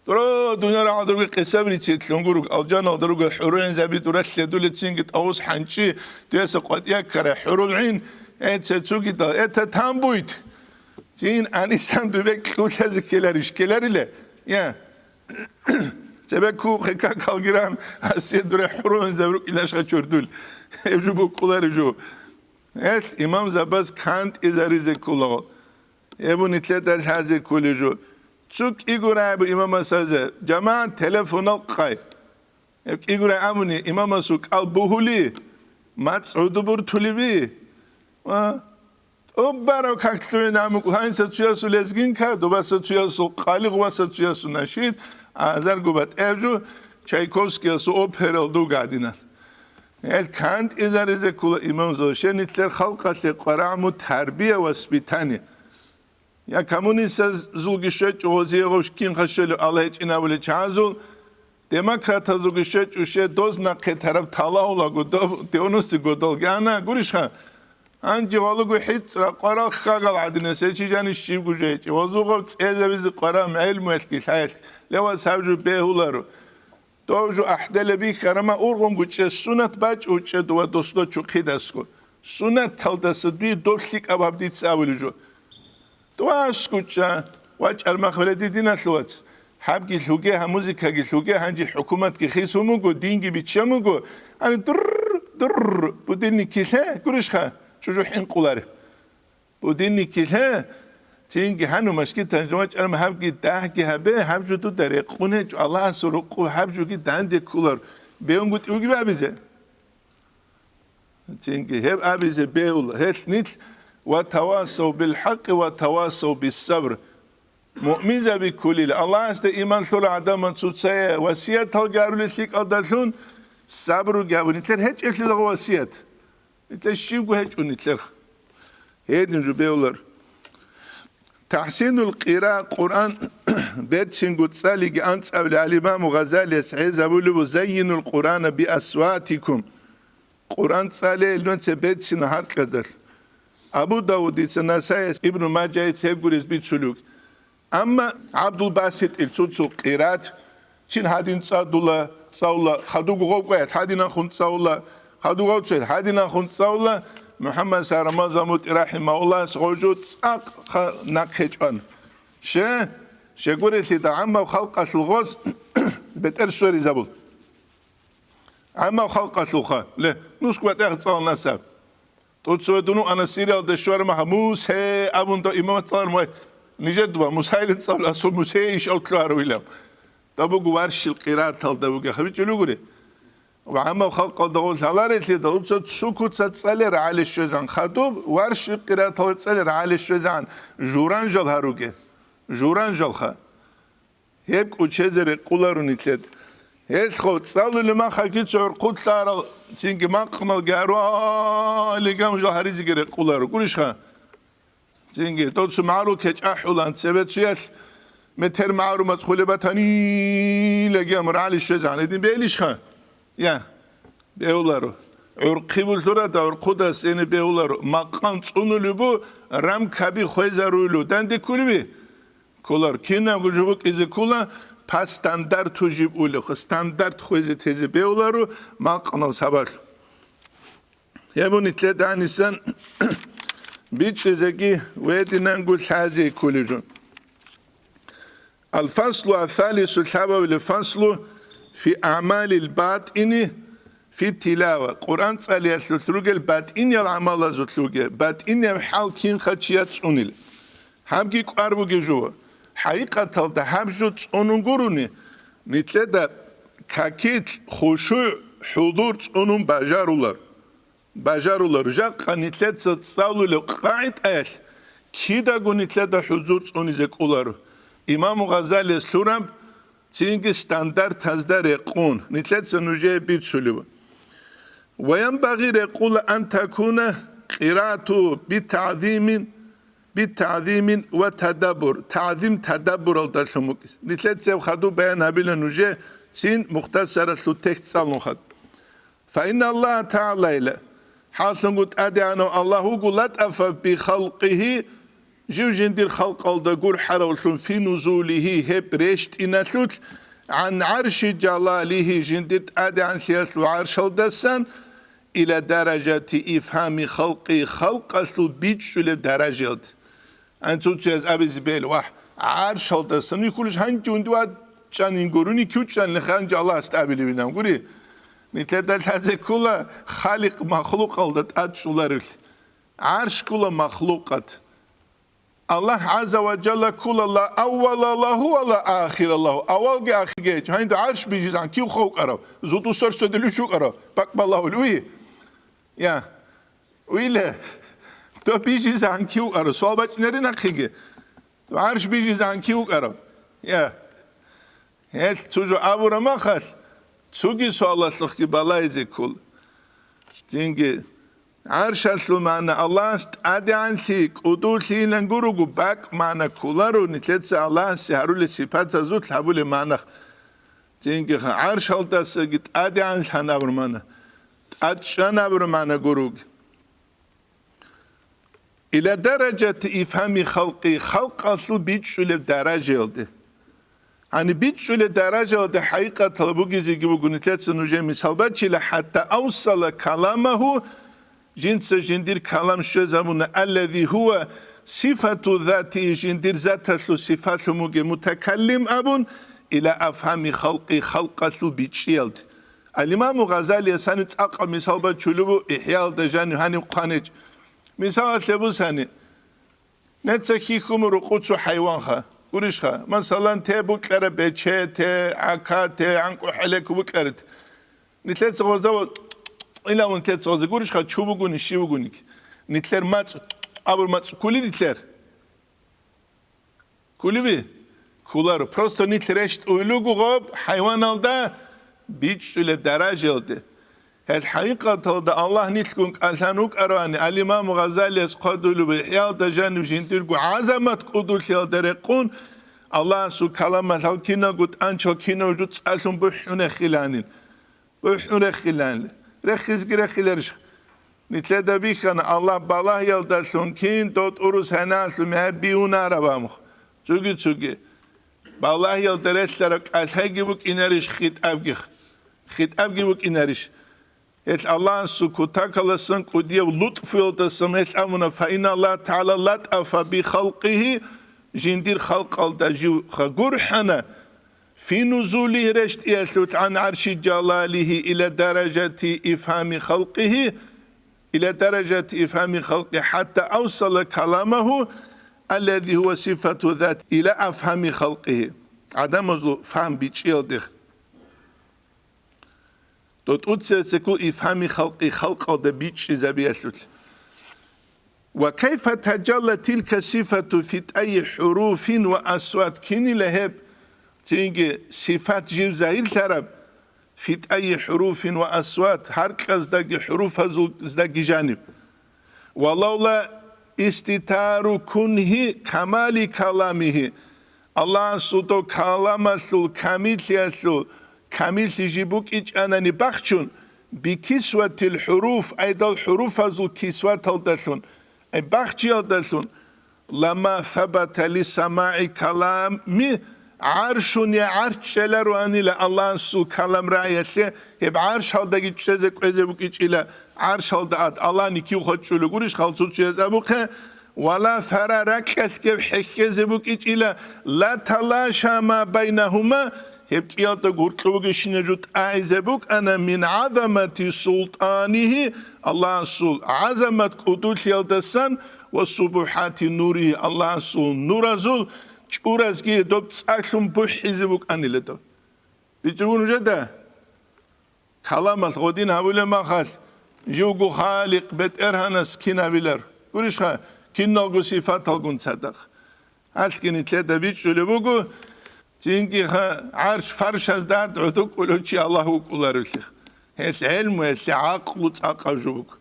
Дура, дуниял рагӀалда ругел къисаб рицин лъунгург, алжаналда ругел хӀурулгӀинзаби дура лъедулецинги тӀавус хӀанчӀи, дуяса къватӀияккарай хӀурулгӀин, э, цецугидал, это там будет. Цин анисан дубе кьулъазе ккеларищ, ккеларила? Я. Цебекку хекакалгиран асие дуре хӀурулгӀинзаби рукӀинашха чордул. Гьеб жо букӀулареб жо. Гьелъ имамзабаз кантӀизаризе кколаго. Гьеб нилъеда лъазе кколеб жо. Цо кӀиго рагӀи буго имамасазе, жамагӀат, телефонал къай. Гьеб кӀиго рагӀи абуни, имамасул кӀал бугьули, мацӀ гӀодобуртулеби? А? ТӀубараб как лъугӀин гьамукӀу, гьанса цуясул лезгинка, дубаса цуясул къали, гъубаса цуясул нашид, азарго батӀеб жо, Чайковскиясул операл дугадинал. Гьел кантӀизаризе ккола имамзал, щай нилъер халкъалъе къварагӀму тарбия, воспитание. Я коммунистазулги щвечӀо гъозие гъов кинха щолев Аллагь гьечӀин абулел чагӀазул, демократазулги щвечӀо щай доз нахъе тараб талагьулаго доб девяностый годалги ана, гурищха? Гьанже гъолого хӀицӀра къварал хьагал гӀадинас гьечи жанис щибго жо гьечӀеб. Гъозугъаб цӀезабизе къварам гӀелмуялъги лъаялъ левас гьаб жо бегьуларо. Дов жо ахӀдала бихьарама ургъунгучӀа сунат бачӀучӀа дова досдо чухъидасго. Сунаталдаса дуе доб лъикӀаб гьаб дица абулеб жо. ТӀуасгучӀа, вачӀар махалади диналъ вац. Гьабги лъуге, гьаб музыкаги лъуге, гьанже хӀукуматги хисун буго, динги биччан буго. Гьаниб дурр, дурр, будильникги лъе, гурищха, чӀужу хӀинкъуларе. Будильникги лъе, цинги гьаниб мажгиталъ вачӀарам гьабги дагьги гьабе, гьаб жо дуда рекъон гьечӀо, Аллагьасул рукъу гьаб жоги данде кколар, бегьунгутӀи бугеб абизе. Цинги гьеб абизе бегьула, гьелъ нилъ: «Ва тавасав бил хӀакъи ва тавасав бис сабр». Муъминзаби кколел, Аллагьасда иман лъурал гӀадамал цоцае васиятал гарулел лъикӀалдалъун сабруги гьабун, нилъер гьечӀеблъидал васият. Нилъер щибго гьечӀо нилъер. Гьедин жо бегьулар. ТахӀсинул къира, Къуръан берцинго цӀалиги анцӀабилеб гӀалимаму Гъазалияс гӀезабулеб: «Заййинул Къуръана би асватикум». Къуръан цӀале нужеца берцина гьаркьазда. Абу Давудица, Насаица, Ибну Мажайица гьеб гурез бицулев. Амма ГӀабдулбаситил цо-цо къират, чин гьадин цӀадула, цӀалула, хадув гъов къоялъ гьадинанхун цӀалула, хадув гъов цоял гьадинанхун цӀалула, МухӀаммад Сарамазан мутӀи рахӀимагьуллагьас гъов жо цӀакъ ха-, нахъе чӀван. Ще, щегурелъидал гӀаммаб халкъалъул гъоз бетӀер сверизабул. ГӀаммаб халкъалъулха, ле, нусго батӀияб цӀалунаса. ТӀоцеве дун вукӀана Сириялда щвараб мехалъ, Мусе абун дов имамат цӀаларун вай. Нижер дуба Мусайилан цӀалулев, асул Мусей иш алкьарав илан. Даб буго варшил къираталда бугеха бичӀчӀулев гури. Ва гӀаммаб халкъалда гъол лъаларелъидал, дуца цо куца цӀалер гӀали щвезан хадуб, варшил къираталда цӀалер гӀали щвезан журан жал гьаруге. Журан жалха. Гьеб кӀучезе рекъуларо нилъед. Гьелъго цӀалулеб махалъги цо гӀурхъулъарал, цинги макъналги гьарулел гьамжал гьаризеги рекъуларо. Гурищха? Цинги, доцу магӀарул кечӀахӀулан, цебе цуялъ метер магӀарул мацӀ хулеб батанилаги амру гӀали щвезегӀан гьедин бегьилищха? Я, бегьуларо. ГӀурхъи булъурада, гӀурхъудас эне бегьуларо. Макъан цӀунулеб бу, рамкаби хвезаруйлу. Данде ккулеби? Кколар. Кинабго жо букӀизе ккола, по стандарту жиб улехъо, стандарт хвезе-тезе бегьуларо макъанал сабаблъун. Гьеб нилъеда гьанисан бичӀчӀизеги гьединанго лъазе кколеб жо. Аль-фаслу ас-салису, лъабабилеб фаслу, фи аъмалил батӀини фи тилава. Къуръан цӀалиялъулъ ругел батӀиниял гӀамалазулъ ругел, батӀинияб хӀал кинха чияс цӀунил. Гьабги кӀвар бугеб жо. ХӀакъикъаталда гьаб жо цӀунун гурони, нилъеда какилъ, хушугӀ, хӀузур цӀунун бажарулар. Бажарулар. Жакъа нилъеца цӀалулеб къагӀидаялъ кидаго нилъеда хӀузур цӀунизе кӀоларо. Имаму Гъазалияс лъураб, цинги стандартазда рекъун, нилъеца нужее бицулеб. Ва янбагъи, рекъула, ан такуна къираату битагӀзимин, битагӀзимин ва тадаббур, тагӀзим-тадаббуралдалъун букӀизе. Нилъецаб хадуб баян гьабила нужее, цин мухтасаралъул текст цӀалун хадуб. Фаинна Аллагьа тагӀала, ила, хӀаллъунго ТӀадегӀанав Аллагь вуго, латӀафа би халкъигьи, жив жиндир халкъалда гурхӀаравлъун, фи нузулигьи, гьеб рещтӀиналъулъ, гӀан гӀарши жалалигьи, жиндир ТӀадегӀанлъиялъул гӀаршалдасан, ила даражати ифгьами халкъи, халкъалъул бичӀчӀулеб даражаялда. Анцуцияз абизе бел, вагь, гӀаршалдасан вихьулищ гьанже унди вачӀанин гурони, кучӀанлъи гьанже Аллагьас тӀабилевилан гури. Нилъеда лъазе ккола халикъ махлукъалда тӀад чӀоларевлъи. ГӀарш ккола махлукъат. Аллагь гӀазза ва жалла ккола ла аввала лагьу ва ла ахира лагьу. Авалги ахирги гьечӀо. Гьанже гӀарш бижизегӀан кив хъвукӀарав? Зуту сорсодилищ вукӀарав? Бакъ балагьулев? Я. Уйле, доб бижизегӀан кив вукӀарав? Суал бачӀинарин ахиги. ГӀарш бижизегӀан кив вукӀарав? Я. Гьелъ цо жо абураб махалъ, цоги суалалъухъги балагьизе ккола. Цинги, гӀаршалъул магӀна Аллагьас тӀадегӀанлъи, кӀудулъийилан гурого, бакӀ магӀна кколаро, нилъеца Аллагьасе гьарулел сипатазулъ гьабулеб магӀна. Цинги гӀаршалдасаги тӀадегӀанлъан абураб магӀна, тӀадчӀан абураб магӀна гурого. Ила даражати ифгьами халкъи, халкъалъул бичӀчӀулеб даражаялде. Гьаниб бичӀчӀулеб даражаялде хӀакъикъаталда бугезеги буго, нилъеца нужее мисал бачила, хӀатта авсала каламагьу, жинца жиндир калам щвезабуна, аллази гьува сифату зати, жиндир заталъул сифатлъун бугеб мутакаллим абун, ила афгьами халкъи, халкъалъул бичӀчӀиялде. Ал-Имаму Гъазалияс гьаниб цӀакъаб мисал бачулеб буго, ИхӀяалда жанив гьаниб хъванечӀ. Мисалалъе бусани, неца хьихьун рукъу цо хӀайванха, гурищха? Масалан, те букьараб бече, те гӀака, те гӀанкӀу хӀелеко букьараб. Нилъеца гъозда ва-, илавун нилъеца гъозда, гурищха, чу бугони, щив бугони. Нилъер мацӀ, абур мацӀ ккули нилъер? Ккулеби? Кколаро. Просто нилъ рещтӀуй луго гъоб хӀайваналда бичӀчӀулеб даражаялде. Гьел хӀакъикъаталда Аллагь нилъгун кӀалъан вукӀаравани, ал-Имаму Гъазалияс хъвадулеб ИхӀяалда жанив жиндирго гӀазамат кӀудулъиялда рекъун, Аллагьасул каламалъул киналго тӀанчал кинав жуцӀалъун бухӀун рехиланин. БухӀун рехиланила. Рехизги рехиларищ? Нилъеда бихьана, Аллагь балагьиялдалъун кин дов тӀурус гьаналъул мегьер биунараб амхъ. Цоги-цоги. Балагьиялда релълъараб кӀалъайги букӀинарищ хитӀабги? ХитӀабги букӀинарищ? Гьелъ Аллагьасул кутакаласан кӀудияв лутӀфуялдасан гьелъ абуна, фаинна Аллагь ТагӀала латӀафа би халкъигьи, жиндир халкъалда живха гурхӀана, фи нузулигьи рещтӀиялъул гӀан гӀарши жалалигьи ила даражати ифгьами халкъигьи, ила даражати ифгьами халкъи хӀатта авсала каламагьу, аллази гьува сифату зат, ила афгьами халкъигьи. ГӀадамазул фагьм бичӀчӀиялдехъ. ТӀутӀуцецекул ифгьами халкъи халкъалда бичӀчӀизабиялъул. Ва кайфа таджалла тилка сифату фи тӀайи хӀуруфин ва асват, кинила гьеб цинги сифат жив загьирлъараб фи тӀайи хӀуруфин ва асват, гьаркьаздаги хӀуруфазулздаги жаниб. Ва лавла иститару кунхи камали каламихи, Аллагьасул дов каламалъул камиллъиялъул камиллъи жиб букӀичӀанани бахчун, бикисватил хӀуруф, айдал хӀуруфазул кисваталдалъун, ай бахчиялдалъун, лама сабата ли самагӀи калами гӀаршун, я гӀарш чӀелароанила Аллагьасул калам раялъе, гьеб гӀаршалдаги чӀезе кӀвезе букӀичӀила, гӀаршалда ад Аллагьни кив хоччулев гурищ, хал цуцуяз абухъе, вала сара ракьалъ гьеб хӀехьезе букӀичӀила, ла талаша ма байнагьума, гьеб кӀиялда гуркьу бугещинаб жо тӀагӀизе букӀана, мин гӀазамати султӀанихи, Аллагьасул гӀазамат кӀудулъиялдасан ва субухӀати нурихи, Аллагьасул нуразул чӀуразги доб цӀалъун бухӀизе букӀанила доб. БичӀчӀугун нужеда? Каламалъ гъодин гьабулеб махалъ, живго Халикъ БетӀергьанас кин гьабилар? Гурищха, киналго сифаталгун цадахъ. Гьалъги нилъеда бичӀчӀулеб буго, цинги ха-, гӀарш-фаршазда гӀодукӀулев чи Аллагь вукӀуларевлъи. Гьелъ гӀелму, гьелъ гӀакълу цӀакъаб жо буго.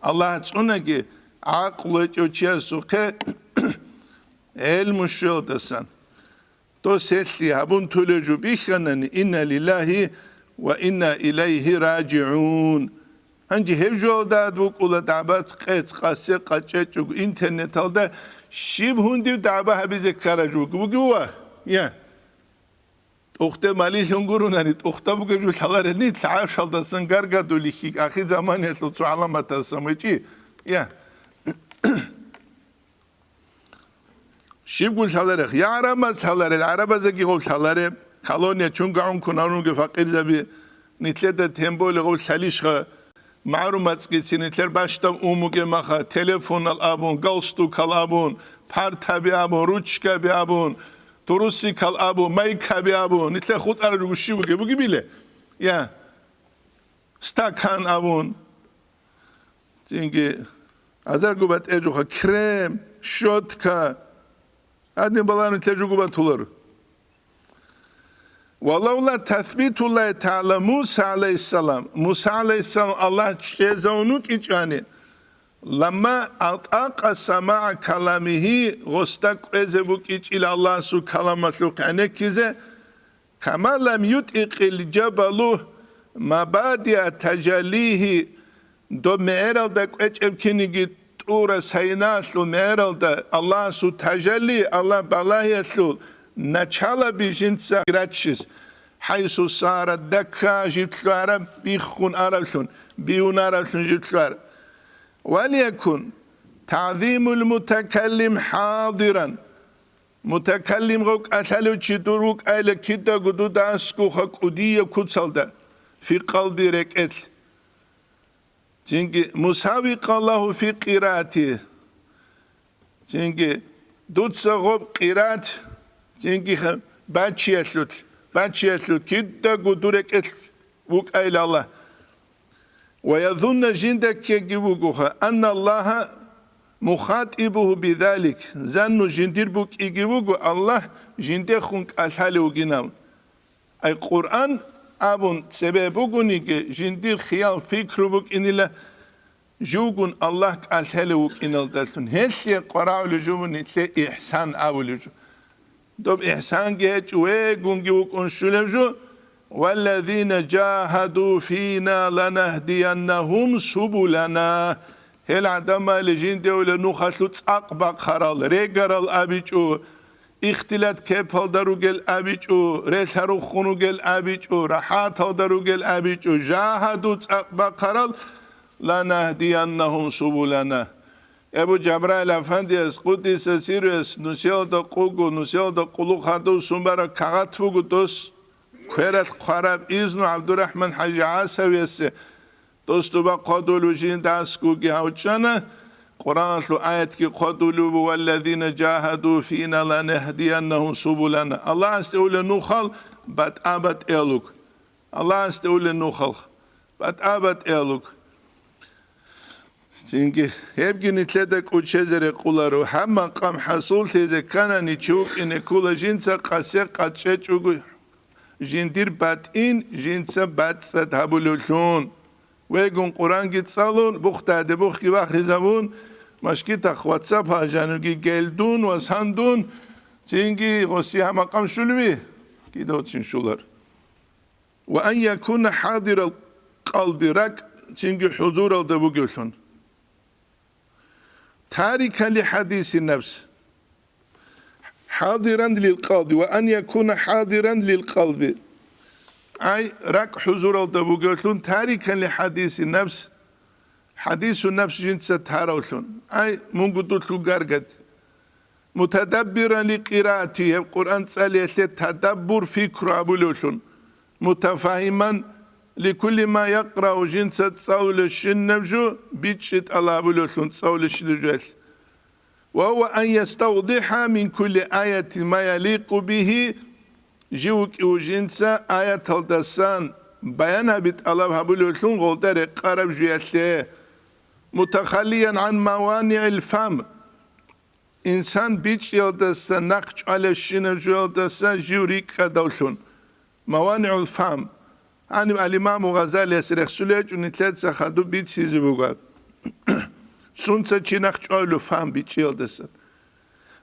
Аллагь цӀунаги, гӀакълу гьечӀев чиясухъе гӀелму щвелдасан. Дос гьелъи гьабун тулев жо бихьанани, инна лиллагьи ва инна илайгьи ражигӀун. Гьанже гьеб жоялда ад букӀула дагӀбат къец, къасе, къачӀечӀого интернеталда щиб гьундив дагӀба гьабизе ккараб жо бугев ва? Я. ТӀухьде малилъун гурунани, тӀухьда бугеб жо лъаларел нилъ гӀаршалдасан гаргадулихьи ахирзаманиялъул цо гӀаламатасан гьечӀи. Я. Щибго лъаларех, я гӀарабаз лъаларел, гӀарабазеги гъов лъаларе, колония чунгагӀун кунарунги факъирзаби, нилъеда тем более гъов лъалищха, магӀарумацӀгицин нилъер бащдаб ун бугеб маха, телефонал абун, галстукал абун, партаби абун, ручкаби абун, турусикал абун, майкаби абун, нилъер хутӀараб жо щиб бугеб бугебиле? Я, стакан абун. Цинги азарго батӀежуха крем, щётка. Гьадин балагьун нилъер жуго батулар. Валавла тасбитуллагьи тагӀала Муса гӀалайгьиссалам, Муса гӀалайгьиссалам Аллагь чӀезавун вукӀичӀани, ламма атӀакъа самагӀа каламигьи, гъосда кӀвезе букӀичӀила Аллагьасул каламалъухъ гӀенеккизе, кама лам ютӀикъил жабалу мабадиа тажаллигьи, доб мегӀералда кӀвечӀеб киниги ТӀура Сайналъул мегӀералда Аллагьасул тажалли, Аллагь балагьиялъул началаби жинца раччис, хӀайсу сара дакка жиблъуараб, биххун аравлъун, бигьун аравлъун жиблъуар. Валиякун, тагӀзимул мутакаллим хӀадиран. Мутакаллим гъав кӀалъалев чи дур вукӀайла кидаго дуда аскӀуха кӀудияб куцалда, фи къалби рекӀелъ. Цинги, мусавикъаллагьу фи къираати. Цинги, дуца гъоб къираат, цинги ха-, бачиялъулъ, бачиялъулъ кидаго дур рекӀелъ вукӀайилала. Ва язунна жинда ккеги вугоха, анна Аллагьа мухатӀибугьу бидалик, занну жиндир букӀиги вуго, Аллагь жиндехун кӀалъалев вугинав. Ай Къуръан абун цебе бугониги, жиндир хиял-пикру букӀинила, живгун Аллагь кӀалъалев вукӀиналдалъун. Гьелъие къварагӀулев жо мун нилъе ихсан абулев жо. Доб ихсанги гьечӀо, вегунги вукӀун щулев жо. «Валлазина жагьаду фина ланагьдияннагьум субулана». Гьел гӀадамали жинде ула нухалъу цӀакъ бахъарал, регарал абичӀо, ихтилат кепалда ругел абичӀо, релъа руххун ругел абичӀо, рахӀаталда ругел абичӀо, жагьаду цӀакъ бахъарал, «ланагьдияннагьум субулана». Абу Жабраил афандияс, къуддиса сирругьу, нусиялда къуго, нусиялда къулухъ гьадув сумара кагъат буго дос квералъ хъвараб изну ГӀабдурахӀман ХӀажи ГӀасавиясе, дос дуба хъодулев жинда аскӀуги гьавчӀана, Къуръаналъул аятги хъодулев буго: «Валлазина жагьаду фина ланагьдияннагьум субулана». Аллагьасде ула нухал батӀа-батӀиялуг. Аллагьасде ула нухал батӀа-батӀиялуг. Цинги, гьебги нилъеда кӀучезе рекъоларо, гьаб макъам хӀасуллъизе кканани чи вукӀине ккола жинца къасе къачӀечӀого, жиндир батӀин жинца бацӀцӀад гьабулевлъун. Вегун Къуръанги цӀалун, бухдаде бухги вахизавун, машгитахъ ватсап гьажануги гелдун ва сандун, цинги гъоси гьаб макъам щулеви? Кидавцин щулар. Ва ан якуна хӀадирал къалби, ракӀ цинги хӀузуралда бугевлъун. Тарикан ли хӀадиси нафс. ХӀадиран лил къалби, ва ан якуна хӀадиран лил къалби. Ай, ракӀ хӀузуралда бугевлъун, тарикан ли хӀадиси нафс, хӀадису нафс жинца таравлъун. Ай, мунго дулъул гаргад. Мутадаббиран ли къираати, гьеб Къуръан цӀалиялъе тадаббур, пикру гьабулевлъун. Мутафагьиман ли кулли ма якърау, жинца цӀалулебщинаб жо бичӀчӀи тӀалабулевлъун, цӀалулебщинаб жоялъ. Ва гьува ан яставдиха мин кулли аятин ма яликъу бигьи, жив вукӀив жинца аяталдасан баян гьаби тӀалаб гьабулевлъун гъолда рекъараб жуялъе. Мутахаллиян гӀан маванигӀил фам, инсан бичӀчӀиялдаса нахъ чӀвалебщинаб жуялдаса жив рикӀкӀадавлъун. МаванигӀул фам. Гьаниб ал-Имаму Гъазалияс рехсулечӀун нилъеца хадуб бицизе буго. Сунца чи нахъ чӀвалев фам бичӀчӀиялдасан.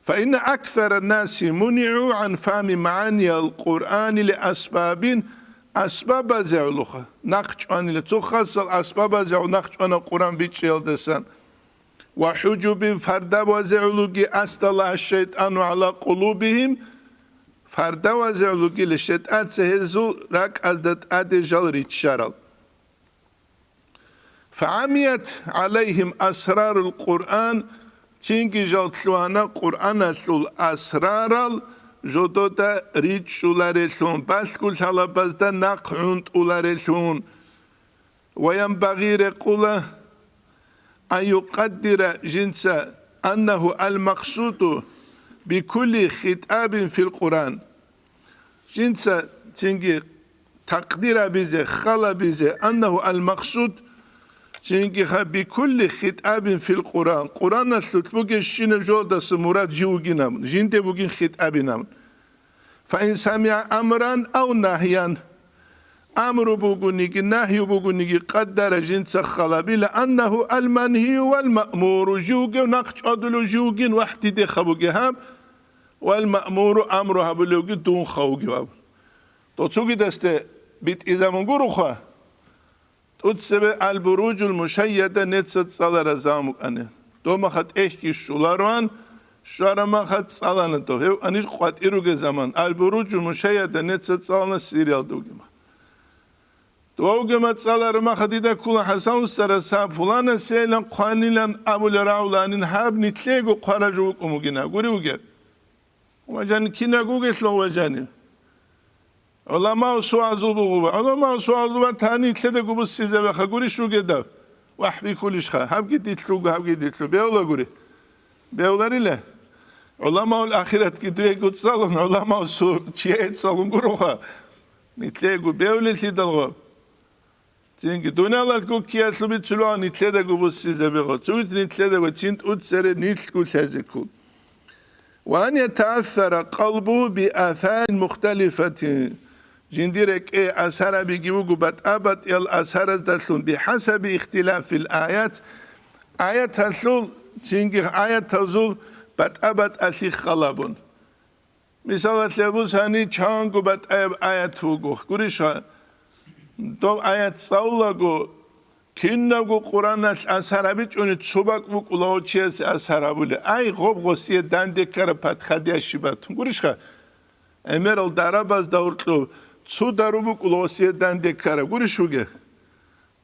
Фаинна аксара наси мунигӀу гӀан фами магӀаниял Къуръани ли асбабин, асбабазе гӀолоха нахъ чӀванила, цо хасал асбабазе гӀоло нахъ чӀвана Къуръан бичӀчӀиялдасан. Ва хӀужубин, фардабазе гӀологи, асдала аш-шайтӀану гӀала къулубигьим, фардабазе гӀологила шайтӀаца гьезул ракӀазда тӀаде жал риччарал. ФагӀамият гӀалайгьим асрарул Къуръан, цинги жал лъугьана Къуръаналъул асрарал жодода ричӀчӀуларелъун, балъгу лъалабазда нахъ гӀунтӀуларелъун. Ва янбагъи, рекъула, ан юкъаддира, жинца, аннагьу ал-макъсуду бикулли хитӀабин фил Къуръан. Жинца цинги такъдир абизе, хал абизе, аннагьу ал-макъсуд, цинги ха бикулли хитӀабин фил Къуръан, Къуръаналъулъ бугебщинаб жолдаса мурад жив вугинаб, жинде бугин хитӀабинаб. Фаин самигӀа амран ав нагьян. Амру бугониги, нагью бугониги къаддара жинца халабила, аннагьу ал-мангьию вал-маъмуру, живгев нахъ чӀвадулев живгин вахӀдидеха бугеб гьаб, вал-маъмуру, амру гьабулевги дун хавгев гьаб. Доцугидасде битӀизамун гуроха. ТӀуцебе Ал-Буружул Мушайяда неца цӀалараз замукъани. Дов маха тӀехьги щулароан, щвара маха цӀалана дов. Гьев анир къватӀир ругезаман, Аль-Буруджу Мушайяда неца цӀалана Сириялда вугема. Дов вугема цӀалара маха дида ккула ХӀасан устарас гьаб пуланасейилан хъванилан абулел рагӀуланин гьаб нилъего хъваражу вукӀун вугина, гури вугеб. Ва жан кинаб бугелъул ва жанив? ГӀуламау суазул бугъуба. ГӀуламау суазул ва тани лъедаго буссизабеха гурищ вугедав? Вахь бихьулищха, гьабги дилъуго, гьабги дилъу. Бевла гури. Бевларила. ГӀуламаул ахиратги дуего цӀалун, гӀуламау су чияе цӀалун гуроха. Нитлъего бевлелъидалго. Цинги дуниялалъго ккиялъул бицулуан нитлъедаго буссизабигъо, цугит нитлъедаго цин тӀуцере нилъго лъезеккун. Ва ан ятаассара къалбу би асарин мухталифатин, жиндир рекӀее асарабиги буго батӀа-батӀиял асараздалъун бихӀасаби ихтилафил аят, аяталъул, цинги аятазул батӀа-батӀалъи халабун. Мисалалъе, абусани чанго батӀаяб аят вуго, гурищха? Дов аят цӀалулаго, кинабго Къураналъ асар гьабичӀони цо бакӀ букӀула гъов чиясе асар гьабулеб. Ай, гъоб гъосие данде ккараб подходящий батун, гурищха? ГӀемерал дарабазда гьоркьоб цо дару букӀула гъосие данде ккараб, гурищ вугеб?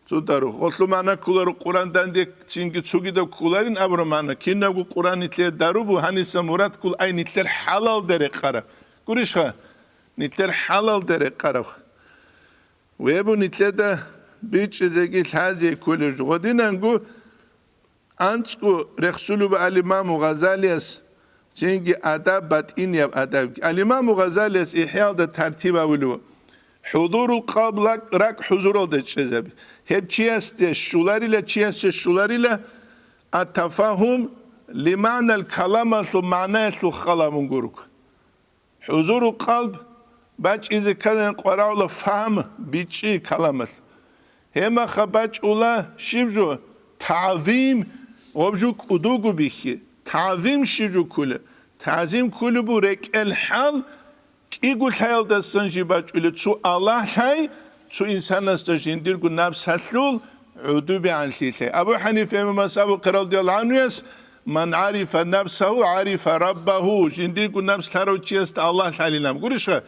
Цо дару. Гъолъул магӀна кколаро Къуран данде цинги цогидаб кколарин абураб магӀна. Кинабго Къуран нилъее дару бу, гьаниса мурад ккол ай нилъер хӀалалде рекъараб. Гурищха? Нилъер хӀалалде рекъараб. Вебу нилъеда бичӀчӀизеги лъазе кколеб жо. Гъодинанго АнцӀго рехсулеб алимаму Гъазалияс цинги адаб, батӀинияб адабги. Алимаму Гъазалияс ИхӀяалда тартиб гьавулев: «ХӀузурул къалб лак-, ракӀ хӀузуралда чӀезаби». Гьеб чиясде щуларила, чиясде щуларила ат-тафагьум лимагӀнал каламалъул магӀнаялъул халабун гурого. ХӀузуру къалб бачӀизе кканилан къварагӀула фагьм, бичӀчӀи каламалъ. Гьебмаха бачӀула щиб жо? ТагӀзим, гъоб жо кӀудуго бихьи. ТагӀзим щиб жо ккула? ТагӀзим ккулеб бу рекӀел хӀал, кӀиго лъаялдасан жиб бачӀула: цо Аллагь лъай, цо инсанасда жиндирго напсалъул гӀодобегӀанлъи лъай. Абу ХӀанифа имамас абухъе, радияллагьу гӀанхуяс: «Ман гӀарифа нафсагьу, гӀарифа раббагьу», жиндирго напс лъарав чиясда Аллагь лъалилан. Гурищха?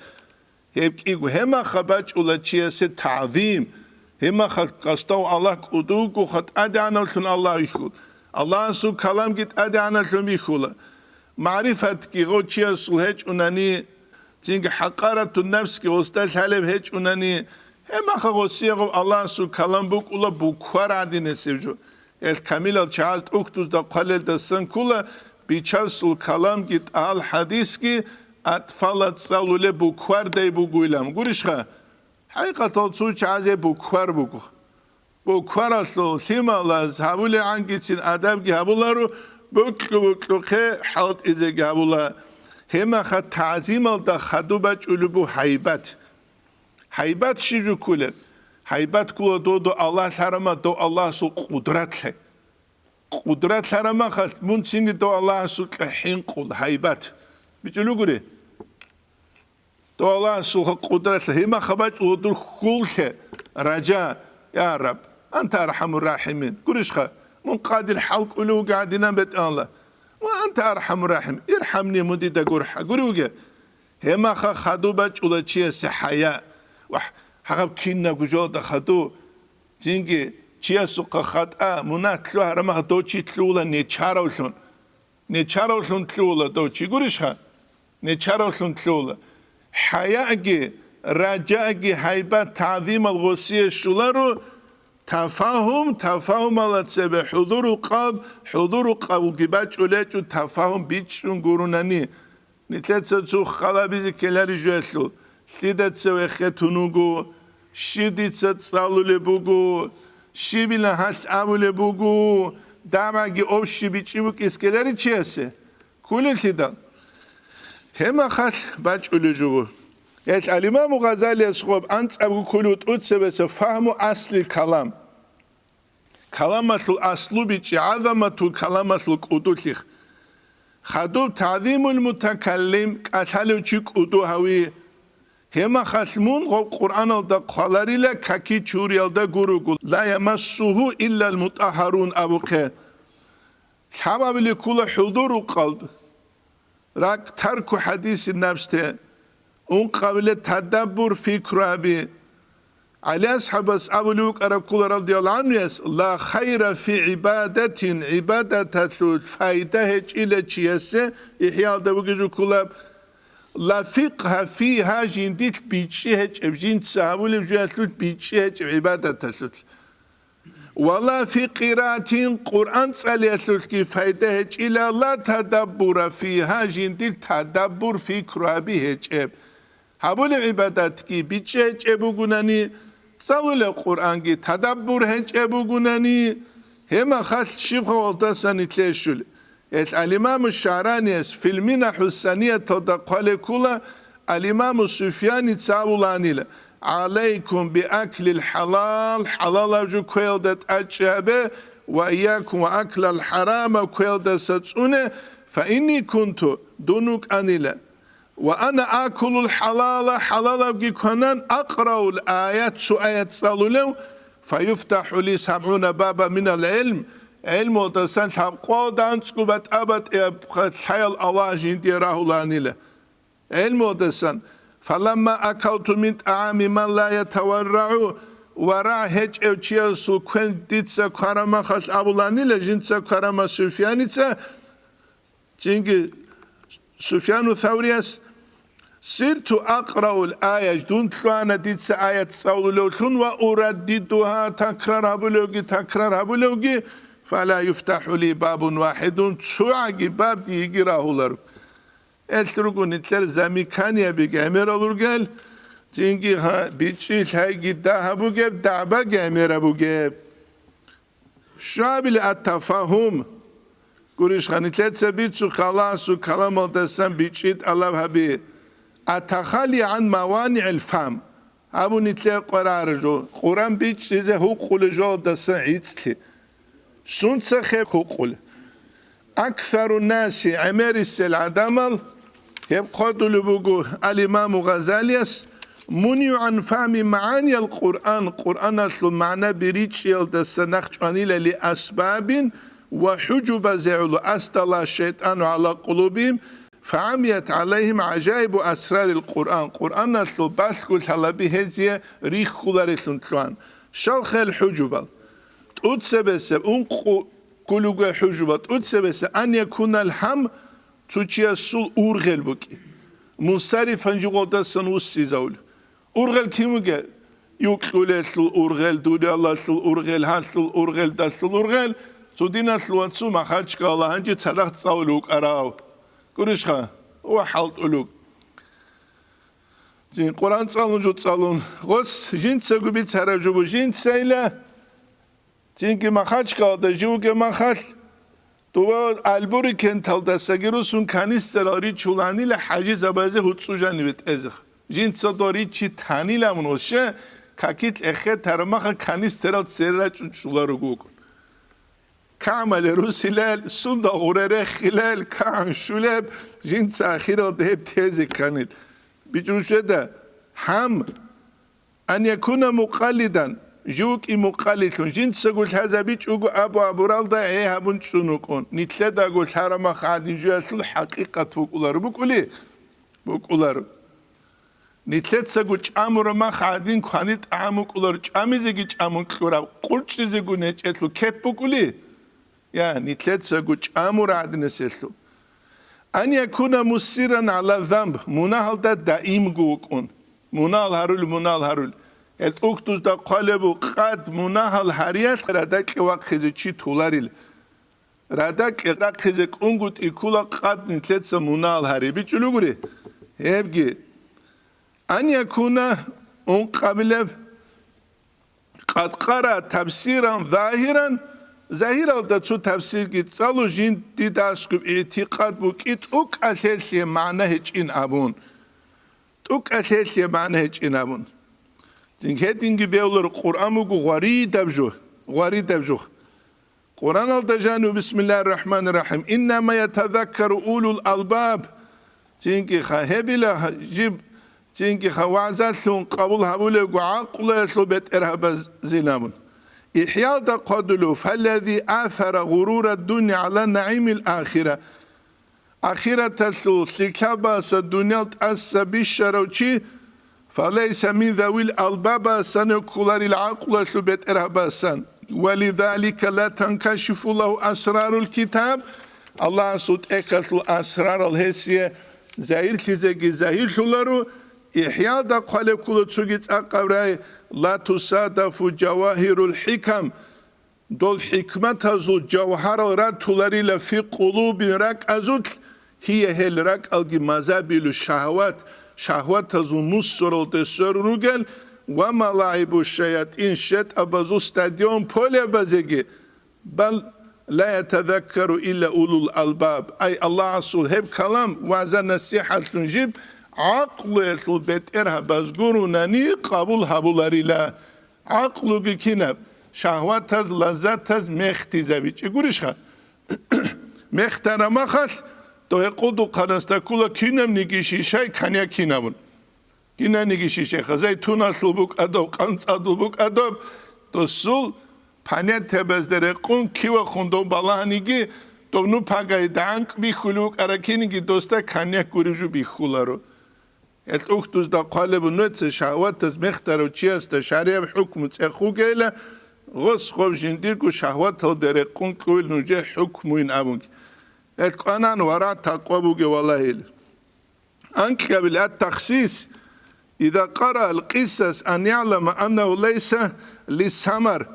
Гьеб кӀиго. Гьебмаха бачӀула чиясе тагӀзим. Гьебмаха къасдав Аллагь кӀудугоха, тӀадегӀанавлъун Аллагь вихьула. Аллагьасул каламги тӀадегӀаналъун бихьула. МагӀрифатги гъов чиясул гьечӀунани, цинги хӀакъаратун нафсги гъосда лъалеб гьечӀунани, гьебмаха гъосие гъов Аллагьасул калам букӀула буквар гӀадинасеб жо. Гьел камилал чагӀаз тӀухьдузда хъвалелдасан ккула, бичасул каламги тӀал хӀадисги атфалаз цӀалулеб буквардай бугуилан. Гурищха? ХӀакъикъатал цо чагӀазе буквар буго. Букваралъул лъималаз гьабулегӀангицин адабги гьабуларо, букьу-букьухъе хӀалтӀизеги гьабула. Гьебмаха тагӀзималда хадуб бачӀулеб бу гьайбат. Гьайбат щиб жо ккулеб? Гьайбат ккула додо Аллагь лъарамад, дов Аллагьасул къудрат лъай. Къудрат лъарамахалъ мун цинги дов Аллагьасукьа хӀинкъул, гьайбат. БичӀулугури? Дов Аллагьасулха къудрат лъай. Гьебмаха бачӀула дур хьуллъе, ража: «Я Раб, анта архӀамур рахӀимин». Гурищха? Мун къадир хӀалкӀулев вугев гӀадинан бетӀанла. «Ва анта архӀамур рахӀим, ирхӀамни мун дида гурхӀа». Гури вугев? Гьебмаха хадуб бачӀула чиясе хӀая. Вагь, гьагъаб кинабго жоялда хадуб. Цинги чиясухъа хатӀа, мунагь лъугьараб мах дов чи лъугьула нечаравлъун. Нечаравлъун лъугьула дов чи, гурищха? Нечаравлъун лъугьула. ХӀаяги, ражаги, гьайбат, тагӀзимал гъосие щоларо, тафагьум, тафагьумала цебе хӀузуру къалб, хӀузуру къалбги бачӀулечӀо тафагьум бичӀчӀун гурунани. Нилъеца цо халабизе ккелари жоялъул, лъидаца вехетун вуго, щиб дица цӀалулеб буго, щибила гьалъ абулеб буго, дагӀбаги ов щиб бичӀчӀи букӀис ккелари чиясе? Кколелъидал. Гьебмахалъ бачӀулеб жо буго. Гьелъ ал-Имаму Гъазалияс гъоб анцӀабго кколев тӀуцебеца фагьму аслил калам. Каламалъул аслу бичӀчӀи, гӀазаматул каламалъул кӀудулъи. Хадуб тагӀзимул мутакаллим, кӀалъалев чи кӀуду гьави. Гьебмахалъ мун гъоб Къуръаналда хъваларила каки чуриялда гурого: «Ла ямассуху иллал мутаххарун», абухъе. Лъабабиле ккула хӀудуру къалб, ракӀ тарку хӀадиси нафсте, ункъабиле тадаббур, фикру гьаби. ГӀали асхӀабас абулев вукӀараб ккула радияллагьу гӀанхуяс: «Ла хайра фи гӀибадатин», гӀибадаталъул файда гьечӀила чиясе, ИхӀяалда бугеж вуккулаб, «ла фикъгьа фигьа», жиндилъ бичӀчӀи гьечӀеб, жинца гьабулеб жуялъулъ бичӀчӀи гьечӀеб гӀибадаталъулъ. «Ва ла фи къираатин», Къуръан цӀалиялъулъги файда гьечӀила, «ла тадаббура фигьа», жиндилъ тадаббур, фикру гьаби гьечӀеб. Гьабулеб гӀибадатги бичӀчӀи гьечӀеб бугунани, цӀалулеб Къуръанги тадаббур гьечӀеб бугунани, гьеб махалъ щибха гъолдасан нилъее щулеб? Гьелъ ал-Имаму ШагӀраниялъ фил МинахӀу Санияталда хъвалеб ккула, ал-Имаму Суфьяница абуланила: «ГӀалайкум би аклил хӀалал», хӀалалаб жо кквеялда тӀадчӀи гьабе, «ва ийякум ва аклал хӀарам», кквеялдаса цӀуне, «фа инни кунту», дун вукӀанила, «ва ана акулул хӀалала», хӀалалабги кванан, «акъраул аят», цо аят цӀалулев, «фа юфтахӀу ли сабгӀуна баба минал гӀилм», гӀилмуялдасан лъабкъоялда анцӀго батӀа-батӀияб лъаял Аллагь жиндие рагьуланила. ГӀилмуялдасан: «Фаламма акалту мин тӀагӀами ман ла ятаваррагӀу», варагӀ гьечӀев чиясул квен дица кварамахалъ абуланила, жинца кварама Суфьяница, цинги Суфьяну Саврияс: «Сирту акъраул ая», дун лъугьана дица аят цӀалулевлъун, «ва ураддидугьа», такрар гьабулевги, такрар гьабулевги, «фала юфтахӀу ли бабун вахӀидун», цогӀаги баб диеги рагьуларо. Гьелъ руго нилъер замиканияб гӀемерал ругел, цинги гьа-, бичӀчӀи лъайги дагьаб бугеб, дагӀбаги гӀемераб бугеб. Щуабили ат-тафагьум. Гурищха, нилъеца бицухъе Аллагьасул каламалдасан бичӀчӀи тӀалаб гьаби. Ат-тахалли гӀан маванигӀил фагьм. Абу нилъее къваригӀараб жо. Къуръан бичӀчӀизе гьукъулеб жоялдасан гӀицӀлъи. Сунцахъе гьукъулеб? Аксару наси, гӀемерисел гӀадамал, гьеб хъвалеб буго ал-Имаму Гъазалияс: «МунигӀу гӀан фагьми магӀаниял Къуръан», Къуръаналъул магӀнаби ричӀчӀиялдаса нахъ чӀванила, «ли асбабин», ва хӀужубазе гӀоло, «асдала шайтӀану гӀала къулубигьим, фагӀамият гӀалайгьим гӀажаибу асрарил Къуръан», Къуръаналъул балъголъалаби гьезие рихьуларелъун лъугьана. Щалха гьел хӀужубал? ТӀуцебесеб, ункъо кколеб буго хӀужуба, тӀуцебесеб, ан якунал гьам, цо чиясул ургъел букӀи. Мунсарифан жугъалдасан вуссизавул. Ургъел кин вугев? Юкьулелъул ургъел, дуниялалъул ургъел, гьалъул ургъел, далъул ургъел, цо диналъул ва цо Махачкала гьанже цадахъ цӀалулев вукӀарав. Гурищха? Ва хӀалтӀулев. Цин Къуръан цӀалун жо цӀалун. Гъос жинцаго бицараб жо бу жинцайила. Цинги Махачкалада живго махалъ, тӀуба Албурикенталдасаги русун канистрал ричуланила хӀажизабазе гьуцӀу жаниве тӀезех. Жинца дов ричи танила мун восе, какилъ эхетараб маха канистрал цере рачӀун чӀоларого вукӀун. КагӀмале русилел, сунда гъуре рехилел, кагӀан щулеб, жинца ахиралда гьеб тезе кканил. БичӀун щведа, гьам, ан якуна мукъаллидан, жугьутӀи мукъаллидлъун, жинцаго лъазабичӀого абу-абуралда гӀей гьабун чӀун вукӀун, нилъедаго лъарамахъ гӀадин жуялъул хӀакъикъат букӀуларо букӀули? БукӀуларо. Нилъецаго чӀамураб махъ гӀадин квани тӀагӀам букӀуларо, чӀамизеги чӀамун кьураб, къурчӀизего нечӀелъул кеп букӀули? Я, нилъецаго чӀамур гӀадинаселъул. Ан якуна мусирран гӀала замб, мунагьалда даимго вукӀун. Мунагьал гьарул, мунагьал гьарул. Гьел тӀухьдузда хъвалеб бу къад мунагьал гьариялъ радакье вахъизе чи толарил. Радакье рахъизе кӀунгутӀи ккула къад нилъеца мунагьал гьари бичӀчӀулугури. Гьебги. Ан якуна, ункъабилеб, къад къара тафсиран загьиран, загьиралда цо тафсирги цӀалу жин дидасгуб игӀтикъад букӀи тӀукӀалъелъе магӀна гьечӀин абун. ТӀукӀалъелъе магӀна гьечӀин абун. Цинги гьединги бевлар Къуръан буго гъваридаб жо, гъваридаб жо. Къуръаналда жану, бисмиллагьир рахӀманир рахӀим, «Иннама ятазаккару улул албаб». Цинги ха гьебила жиб, цинги ха вагӀзалъун къабул гьабулевго гӀакълуялъул бетӀергьабазилан. ИхӀялда хъвадулев: «Фаллази асара гъурурад дуня гӀала нагӀимил ахира». Ахираталъул лъикӀлъабаса дуниял тӀаса бищарав чи, фалайса мин завил албабасан кколарила гӀакълуялъул бетӀергьабасан. Вализалика ла танкашифу лагьу асрарул китаб. Аллагьасул тӀехьалъул асрарал гьесие загьирлъизеги загьирлъуларо. ИхӀялда хъвалеб ккола цоги цӀакъаб рай: «Ла тусадафу жавагьирул хӀикам». Дол хӀикматазул жавгьарал ратуларила фи къулубин ракӀазулъ, гьие гьел ракӀалги мазабилу шагьват, шагьватазул мусуралде сверун ругел, ва малагӀибу шаятӀин, щайтӀабазул стадион полебазеги, бал ла ятазаккару илла улул албаб. Ай, Аллагьасул гьеб калам вагӀза-насихӀатлъун жиб гӀакълуялъул бетӀергьабаз гурунани къабул гьабуларила. ГӀакълуги кинаб? Шагьватаз, лаззатаз мехтизабичӀи гурищха? Мехтараб махалъ, дов гьекъолдухъанасда ккола кинабниги шишай каня кинабун. Кинабниги шишайха, зайтуналъул букӀадаб, къанцӀадул букӀадаб, досул панятабазда рекъун кивахун дов балагьаниги, дов нупагай дагӀанкӀ бихьулев вукӀара киниги досда каня гуреб жо бихьуларо. Гьел тӀухьдузда хъвалеб нугьеца шагьватаз мехтарав чиясда шаригӀаб хӀукму цӀехугейила, гъос гъов жиндирго шагьваталде рекъун кьуйил нужее хӀукмуйин абунги. Гьел кӀванан вара такъва бугев валагьил. Анкьабил ат-тахсис, иза къараа ал-къисас ан яълама аннагьу лайса лиссамар.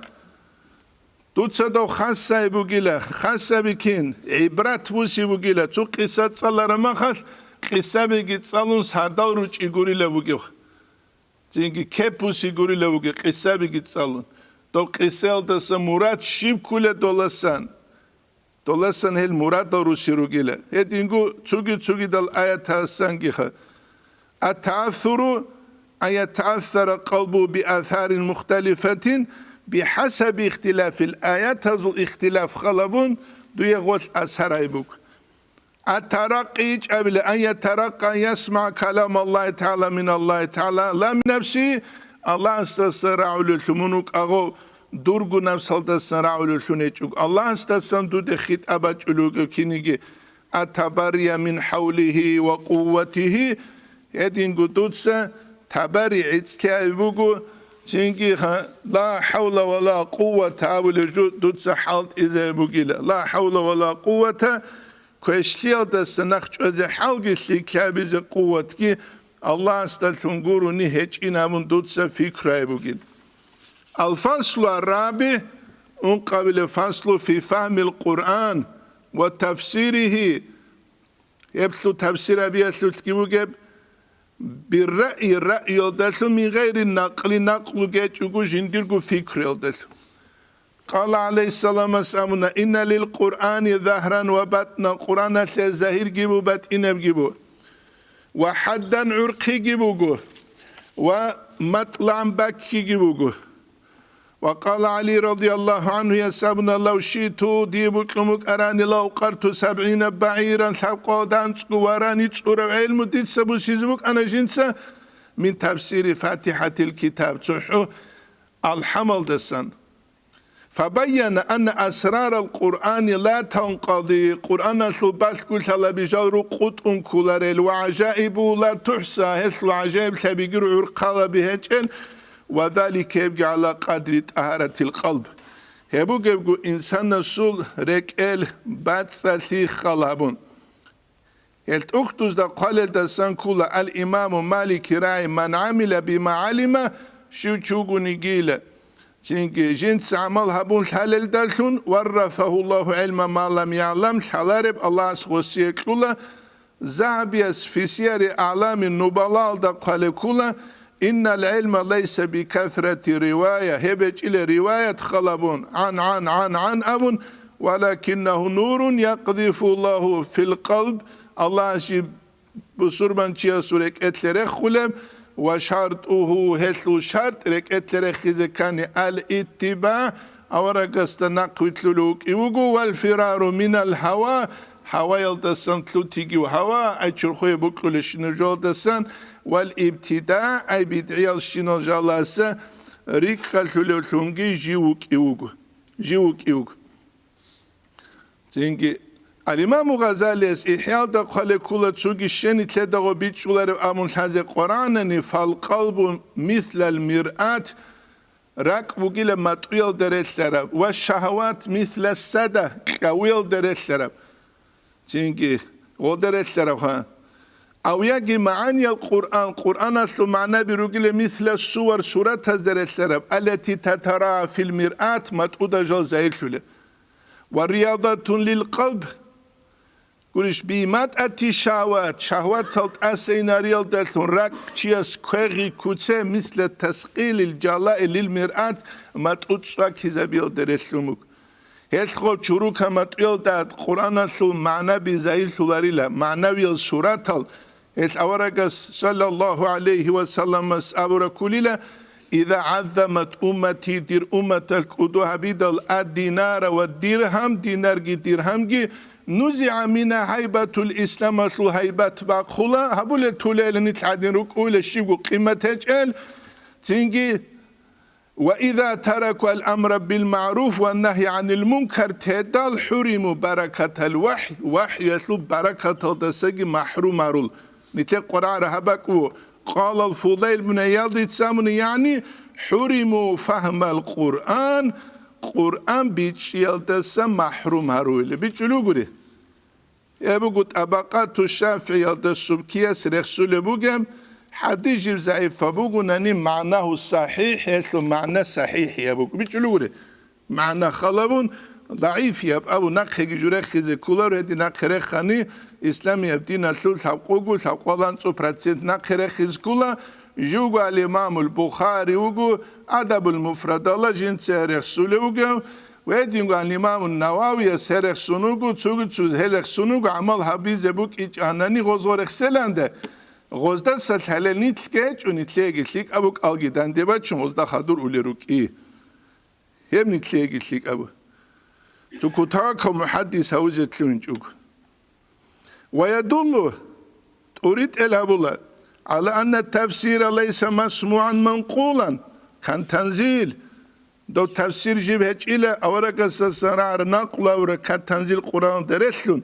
Дуца дов хасай бугила, хасаби кин, гӀибрат буси бугила, цо къиса цӀалараб махалъ, къисабиги цӀалун сардал ручӀи гурила бугев. Цинги кепуси гурила буги къисабиги цӀалун. Дов къисаялдаса мурад щиб ккула доласан? Доласан гьел мурадал руси ругила. Гьединго цуги-цугидал аятасангиха. Ат-таасуру ан ятаассара къалбу биасарин мухталифатин бихӀасаби ихтилафил аятазул ихтилаф халабун дуе гъолъ асар гьайбуг. Ат-таракъи ичӀабила ан ятаракъа ан ясмагӀа калам Аллагьи тагӀала мин Аллагьи тагӀала ла мин нафсигьи, Аллагьасдасан рагӀулелъул мун вукӀа гъов, дурго напсалдасан рагӀулелъун гьечӀого. Аллагьасдасан дуде хитӀаб бачӀулев вугев киниги, ат-табаррия мин хӀавлигьи ва къувватигьи, гьединго дуца табарри гӀицӀлъи гьабизе буго, цинги ха-, ла хӀавла ва ла къуввата абулеб жо дуца хӀалтӀизе бугила. Ла хӀавла ва ла къуввата, квешлъиялдаса нахъ чӀвазе хӀалги лъикӀлъи гьабизе къувватги Аллагьасдалъун гурони гьечӀин абун дуца пикру гьабизе бугин. Ал-фаслу ар-рабигӀ, ункъабилеб фаслу фи фагьмил Къуръан ва тафсиригьи, гьеблъул тафсир гьабиялъулъги бугеб, бирраъи, раъиялдалъун, мин гъайри накъли, накълу гьечӀого жиндирго пикруялдалъун. Къала гӀалайгьиссаламас абуна: «Инна лил Къуръани загьран ва батӀна», Къуръаналъе загьирги бу, батӀинабги бу, ва хӀаддан, гӀурхъиги буго, ва матӀлагӀан, баккиги буго. Ва къала ГӀали радияллагьу гӀанхуяс абуна: «Лав шиъту, дие бокьун букӀарани, ла укъарту сабгӀина багӀиран, лъабкъоялда анцӀго варани цӀурав гӀелму дица бусизе букӀана жинца, мин тафсири фатихӀатил китаб, цохӀо АлхӀамалдасан». Фабайяна анна асрарал Къуръани ла танкъади, Къуръаналъул балъголъалаби жал рукъутӀун кколарел, ва гӀажаибу ла тухӀса, гьелъул гӀажаиблъабиги гӀурхъалаби гьечӀел, ва залика гьебги гӀала къадри тӀагьаратил къалб. Гьеб бугебго инсанасул рекӀел бацӀцӀалъи хал гьабун. Гьел тӀухьдузда хъвалелдасан ккола ал-Имаму Малики рагӀи: «Ман гӀамила бима гӀалима», щив чи вугонигийила, цинги жинца гӀамал гьабун лъалелдалъун, «варрасагьуллагьу гӀилма ма лам ягӀлам», лъалареб Аллагьас гъосие кьула. Загьабияс фи Сияри АгӀлами Нубалаалда хъвалеб ккола: «Иннал гӀилма лайса бикасрати ривая», гьеб гьечӀила риваят хал гьабун, гӀан, гӀан, гӀан, гӀан абун, «валакиннагьу нурун якъзифуллагьу фил къалб», Аллагьас жиб бусурбанчиясул рекӀелъе рехулеб, «ва шартӀугьу», гьелъул шартӀ рекӀелъе рехизе ккани, «ал-иттибагӀ», аварагасда нахъвилълъулев вукӀи вуго, «вал фирару минал гьава», гьаваялдасан лъутиги, гьава, ай чорхое бокьулебщинаб жоялдасан, «вал ибтидагӀ», ай бидгӀиялщинал жаласа рикӀкӀалъулевлъунги жив вукӀи вуго, жив вукӀи вуго. Цинги, ал-Имаму Гъазалияс ИхӀялда хъвалеб ккола цоги щенилъедаго бичӀчӀулареб абун лъазе Къуръанани: «Фал-къалбу мислал миръат», ракӀ бугила матӀуялда релълъараб, «ва шагьават мисла сада», кьавуялда релълъараб. Цинги, гъолда релълъарабха. Ав яги магӀаниял Къуръан, Къуръаналъул магӀнаби ругила мисла сувар, суратазда релълъараб, аллати татара фил миръат, матӀуда жал зайирлъулеб. Ва риядатун лил къалб. Гурищ, биматӀати шагьват, шагьватал тӀасайнариялдалъун ракӀ чияс квегъи куце, мисла таскъилил жалаи лил миръат, матӀу цӀвакизабиялда релълъун буго. Гьелъго чурука матӀуялда Къуръаналъул магӀнаби зайирлъуларила, магӀнавиял суратал, Гьелъ аварагас, саллаллагьу гӀалайгьи ва салламас, абураб кколила: «Иза гӀаззамат уммати», дир умматалъ кӀуду гьабидал, «ад-динара ва диргьам», динарги диргьамги, «нузигӀа мингьа гьайбатул», исламалъул гьайбат бахъула, гьабулел тулейилан нилъ гӀадин рукӀуйла, щибго къимат гьечӀел, цинги «Ва иза таракул амра бил магӀруф ва нагья гӀанил мункар», тедал, «хӀуриму баракатал вахӀй», вахӀюялъул баракаталдасаги махӀрум гьарул. Нилъер Къуръан рагьаб бакӀ ву. Къалал Фудайл бун ГӀиялдица абуна, ягӀни, «хӀуриму фагьмал Къуръан», Къуръан бичӀчӀиялдаса махӀрум гьаруйла. БичӀчӀулугури? Гьеб буго ТӀабакъату ШафигӀиялда Субкияс рехсулеб бугеб, хӀадис жиб загӀипаб бугонани, магӀнагьу сахӀихӀ, гьелъул магӀна сахӀихӀияб буго. БичӀчӀулев гури, магӀна халабун, дагӀифияб абу нахъеги журехизе кколаро, гьедин нахъе рехани, исламияб диналъул лъабкъого, лъабкъоялда анцӀу процент нахъе рехизе ккола, живго ал-Имамул Бухари вуго, Адабул Муфрадалда жинца рехсулев вугев, ва гьединго ал-Имамун Нававияс гьерехсун вуго, цоги цо гьерехсун вуго, гӀамал гьабизе букӀинчӀанани гъозго рехселанде, гъоздаса лъалел нилъги гьечӀо, нилъеги лъикӀабу кӀалги данде бачун гъозда хадур улел рукӀи. Гьеб нилъеги лъикӀабу. Цо кутакав мухӀаддис гьавизе лъугьинчӀого. Ва ядуллу, тӀуритӀел гьабула, гӀала анна тафсира лайса масмугӀан манкъулан, кан танзил. Дов тафсир жиб гьечӀила, аварагасдасан рагӀараб накълу гьабураб кан танзил Къуръаналда релълъун.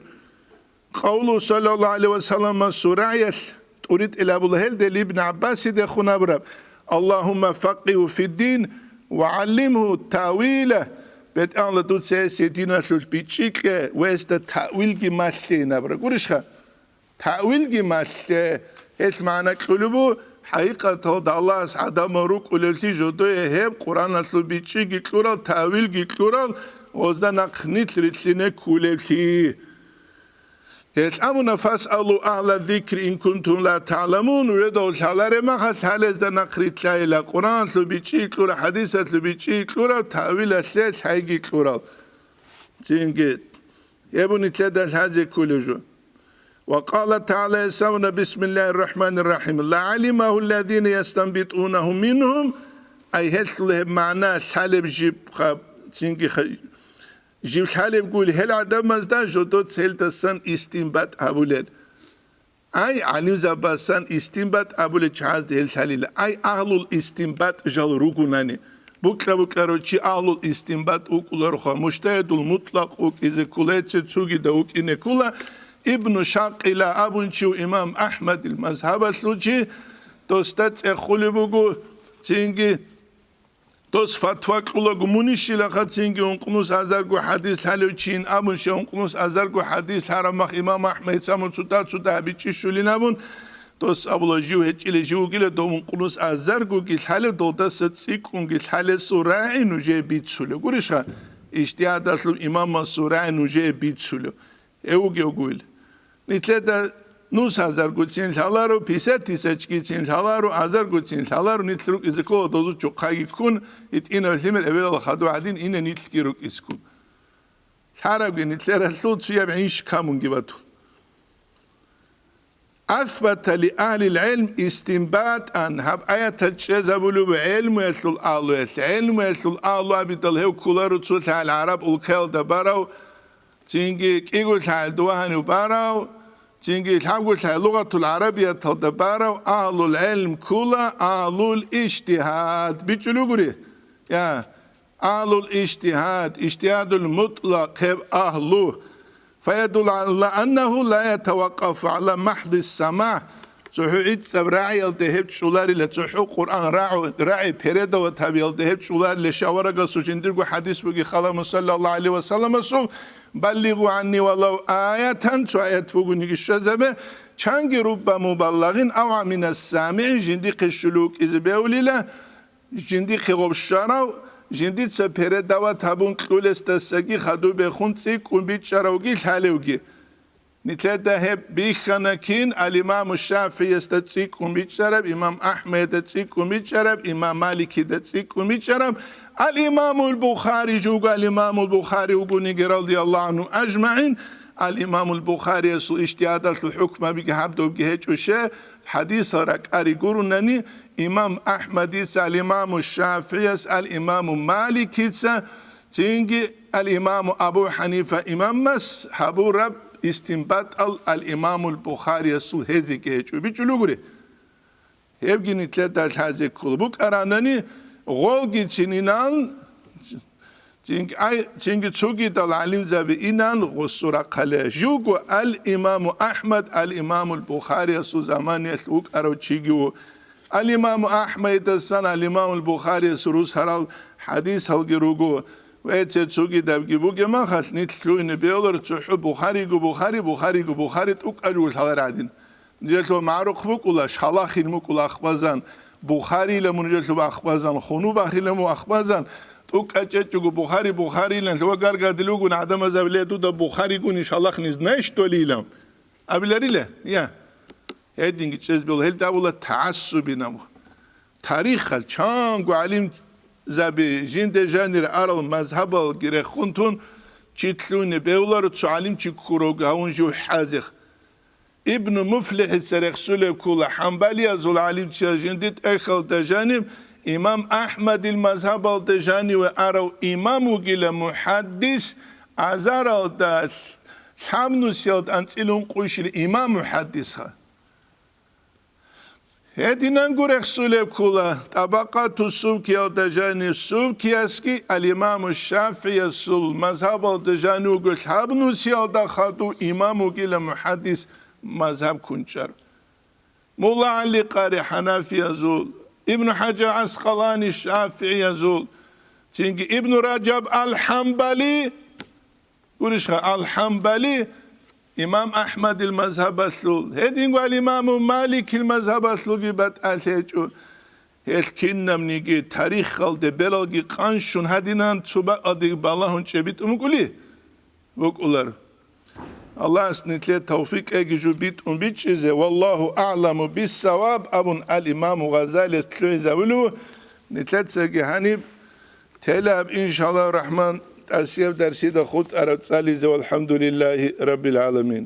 Къавлу саллаллагьу гӀалайгьи ва саллама сураялъ тӀуритӀел гьабула гьелде Ибн ГӀаббасидехун абураб: «Аллагьумма факкъигьу фиддин ва гӀаллимгьу таъвила». БетӀергьанла, дуца гьесие диналъулъ бичӀчӀи кье ва гьесда таъвилги малъе, ин абураб. Гурищха? Таъвилги малъе, гьелъ магӀна кьолеб буго, хӀакъикъаталда Аллагьас гӀадамал рукӀулевлъи жодое гьеб Къуръаналъул бичӀчӀиги кьурал, таъвилги кьурал, гъозда нахъ нилъ рилълъине кколевлъи. Гьелъ абуна: «Фасъалу агьла зикри ин кунтум ла таъламун», жидеда лъалареб мехалъ гьалезда нахъ рилълъайила, Къуръаналъул бичӀчӀи кьурал, хӀадисалъул бичӀчӀи кьурал, таъвилалъе лъайги кьурал. Цинги гьеб нилъеда лъазе кколеб жо. Ва къала тагӀала, гьес абуна: «Бисмиллагьир рахӀманир рахӀим. Ла гӀалимагьу ллазина ястанбитӀунагьу мингьум». Ай гьелъул гьеб магӀна лъалеб жиб хаб-, цинги ха-, жиб лъалеб гуйил гьел гӀадамазда жодоца гьелдасан истинбатӀ гьабулел. Ай гӀалимзабасан истинбатӀ абулел чагӀазда гьел лъалила. Ай агьлул истинбатӀ жал ругунани. Букьа-букьарав чи агьлул истинбатӀ вукӀулароха, мужтагьидул мутӀлакъ вукӀизе ккола, гьечӀеб цогидав вукӀине ккола. Ибну Шакъила абун чи ву, имам АхӀмадил мазгьабалъул чи, досда цӀехулеб буго, цинги дос фатва кьулаго, мунищилаха цинги ункънус азарго хӀадис лъалев чийин абун, щай ункънус азарго хӀадис лъараб мах имам АхӀмадица мун цутӀа-цутӀа гьабичӀищулин абун, дос абула, жив гьечӀила, жив вугила, дов ункънус азаргоги лъалев, долдаса цӀикӀкӀунги лъалесул рагӀи нужее бицулев. Гурищха, ижтигьадалъул имамасул рагӀи нужее бицулев. Гьев вугевгойил. Нилъеда нус азаргоцин лъаларо, пятьдесят тысячгицин лъаларо, азаргоцин лъаларо, нилъ рукӀизе ккола дозу чухъаги ккун, гьитӀинав лъимер эбелалда хадув гӀадин ине нилъги рукӀизе ккун. Лъарабги нилъералъул цуяб гӀинщ камунги батун. Асбата ли агьлил гӀилм истинбатӀан, гьаб аятал чӀезабулеб гӀелмуялъул агьлуялъ, гӀелмуялъул агьлу абидал гьев кколаро цо лъагӀел гӀараб улкаялда барав, цинги кӀиго лъагӀел дова гьанив барав, Цинги лъабго лъай лугъатул гӀарабияталда барав агьлул гӀилм ккула агьлул ижтигьад. БичӀчӀулугури? Я, агьлул ижтигьад, ижтигьадул мутӀлакъ гьеб агьлу. Фаядулла гӀала аннагьу ла ятавакъафу гӀала махӀдис самагӀ. ЦохӀо гӀицӀаб рагӀиялде гьеб чӀоларила, цохӀо Къуръан рагӀу-, рагӀи передават гьабиялде гьеб чӀоларила, шаварагасул жиндирго хӀадис буги халаму саллаллагьу гӀалайгьи ва салламасул, «Баллигъу гӀанни валав аятан», цо аят бугониги щвезабе, чанги рубба мубаллагъин ав гӀамина самигӀи, жиндихъе щулукъизе бевлила, жиндихъе гъоб щварав, жиндица передават гьабун кьулесдасаги хадуб бехун цӀикӀкӀун бичӀчӀаравги лъалевги. Нилъеда гьеб бихьана кин: ал-Имаму ШафигӀиясда цӀикӀкӀун бичӀчӀараб, имам АхӀмадида цӀикӀкӀун бичӀчӀараб, имам Маликида цӀикӀкӀун бичӀчӀараб, ал-Имамул Бухари жуго, ал-Имамул Бухари вугониги, радияллагьу гӀангьу ажмагӀин, ал-Имамул Бухариясул ижтигьадалъул хӀукмабиги гьаб добги гьечӀо, щай, хӀадисал ракӀари гурунани, имам АхӀмадица, ал-Имаму ШафигӀияс, ал-Имаму Маликица, цинги ал-Имаму Абу ХӀанифа имамас гьабураб истинбатӀал ал-Имамул Бухариясул гьезеги гьечӀо. БичӀчӀулугури? Гьебги нилъеда лъазе ккола. БукӀаранани, гъолги цининан, цинги, ай, цинги цогидал гӀалимзаби инан гъосул рахъалде. Жуго ал-Имаму АхӀмад ал-Имамул Бухариясул заманиялъ вукӀарав чиги ву. Ал-Имаму АхӀмадидасан ал-Имамул Бухарияс рус гьарал хӀадисалги руго. Ва гьеце цогидабги бугеб махалъ, нилъ лъугьине бегьуларо цохӀо Бухариго Бухари, Бухариго Бухари тӀукӀа жуго лъалар гӀадин. Нижелъул магӀрухъ букӀула, шалахин букӀула ахбазан, Бухарила мун нижелъул ахбазан, хунуб ахила мун ахбазан, тӀукӀа чӀечӀого Бухари, Бухарилан лъугьа гаргадил вугун гӀадамазаб ле дуда Бухаригуни шалахни знаешь что ли илан? Абиларила? Я. Гьединги чӀезбел гьел давула тагӀассубин абу. Тарихал чанго гӀалимзаби жинде жанир арал мазгьабалги рехун тун, чи лъугьине бегьуларо цо гӀалимчи ккурав гавун жив хӀазех. Ибну МуфлихӀица рехсулеб ккула, хӀамбалиязул гӀалимчиял жинди тӀехьалда жанив, имам АхӀмадил мазгьабалда жаниве арав имам вугила мухӀаддис, азаралда лъабнусиялда анцӀила ункъуйщил имам мухӀаддисха. Гьединанго рехсулеб ккула, ТӀабакъату Субкиялда жанив Субкиясги ал-Имаму ШафигӀиясул мазгьабалда жанив вуго лъабнусиялда хадув имам вугила мухӀаддис мазгьаб кунчӀар. Мулла ГӀали Къари хӀанафиязул, Ибну ХӀажар ГӀаскъалани шафигӀиязул, цинги Ибну Ражаб ал-ХӀамбали, гурищха, ал-ХӀамбали имам АхӀмадил мазгьабалъул, гьединго ал-Имаму Маликил мазгьабалъулги батӀалъи гьечӀо. Гьел кинабниги тарихалде бералги къанщун гьадинан цо бакӀалдеги балагьун чӀебитӀун букӀули? БукӀулар. Аллагьас нилъе тавфикъ кьеги жо битӀун бичӀчӀизе, «Валлагьу аъламу биссаваб», абун ал-Имаму Гъазалияс лъугӀизавулев, нилъецаги гьаниб телаб, иншаллагьу рахӀман, тӀасияб дарсида хутӀараб цӀализе, валхӀамдулиллагьи раббил гӀаламин.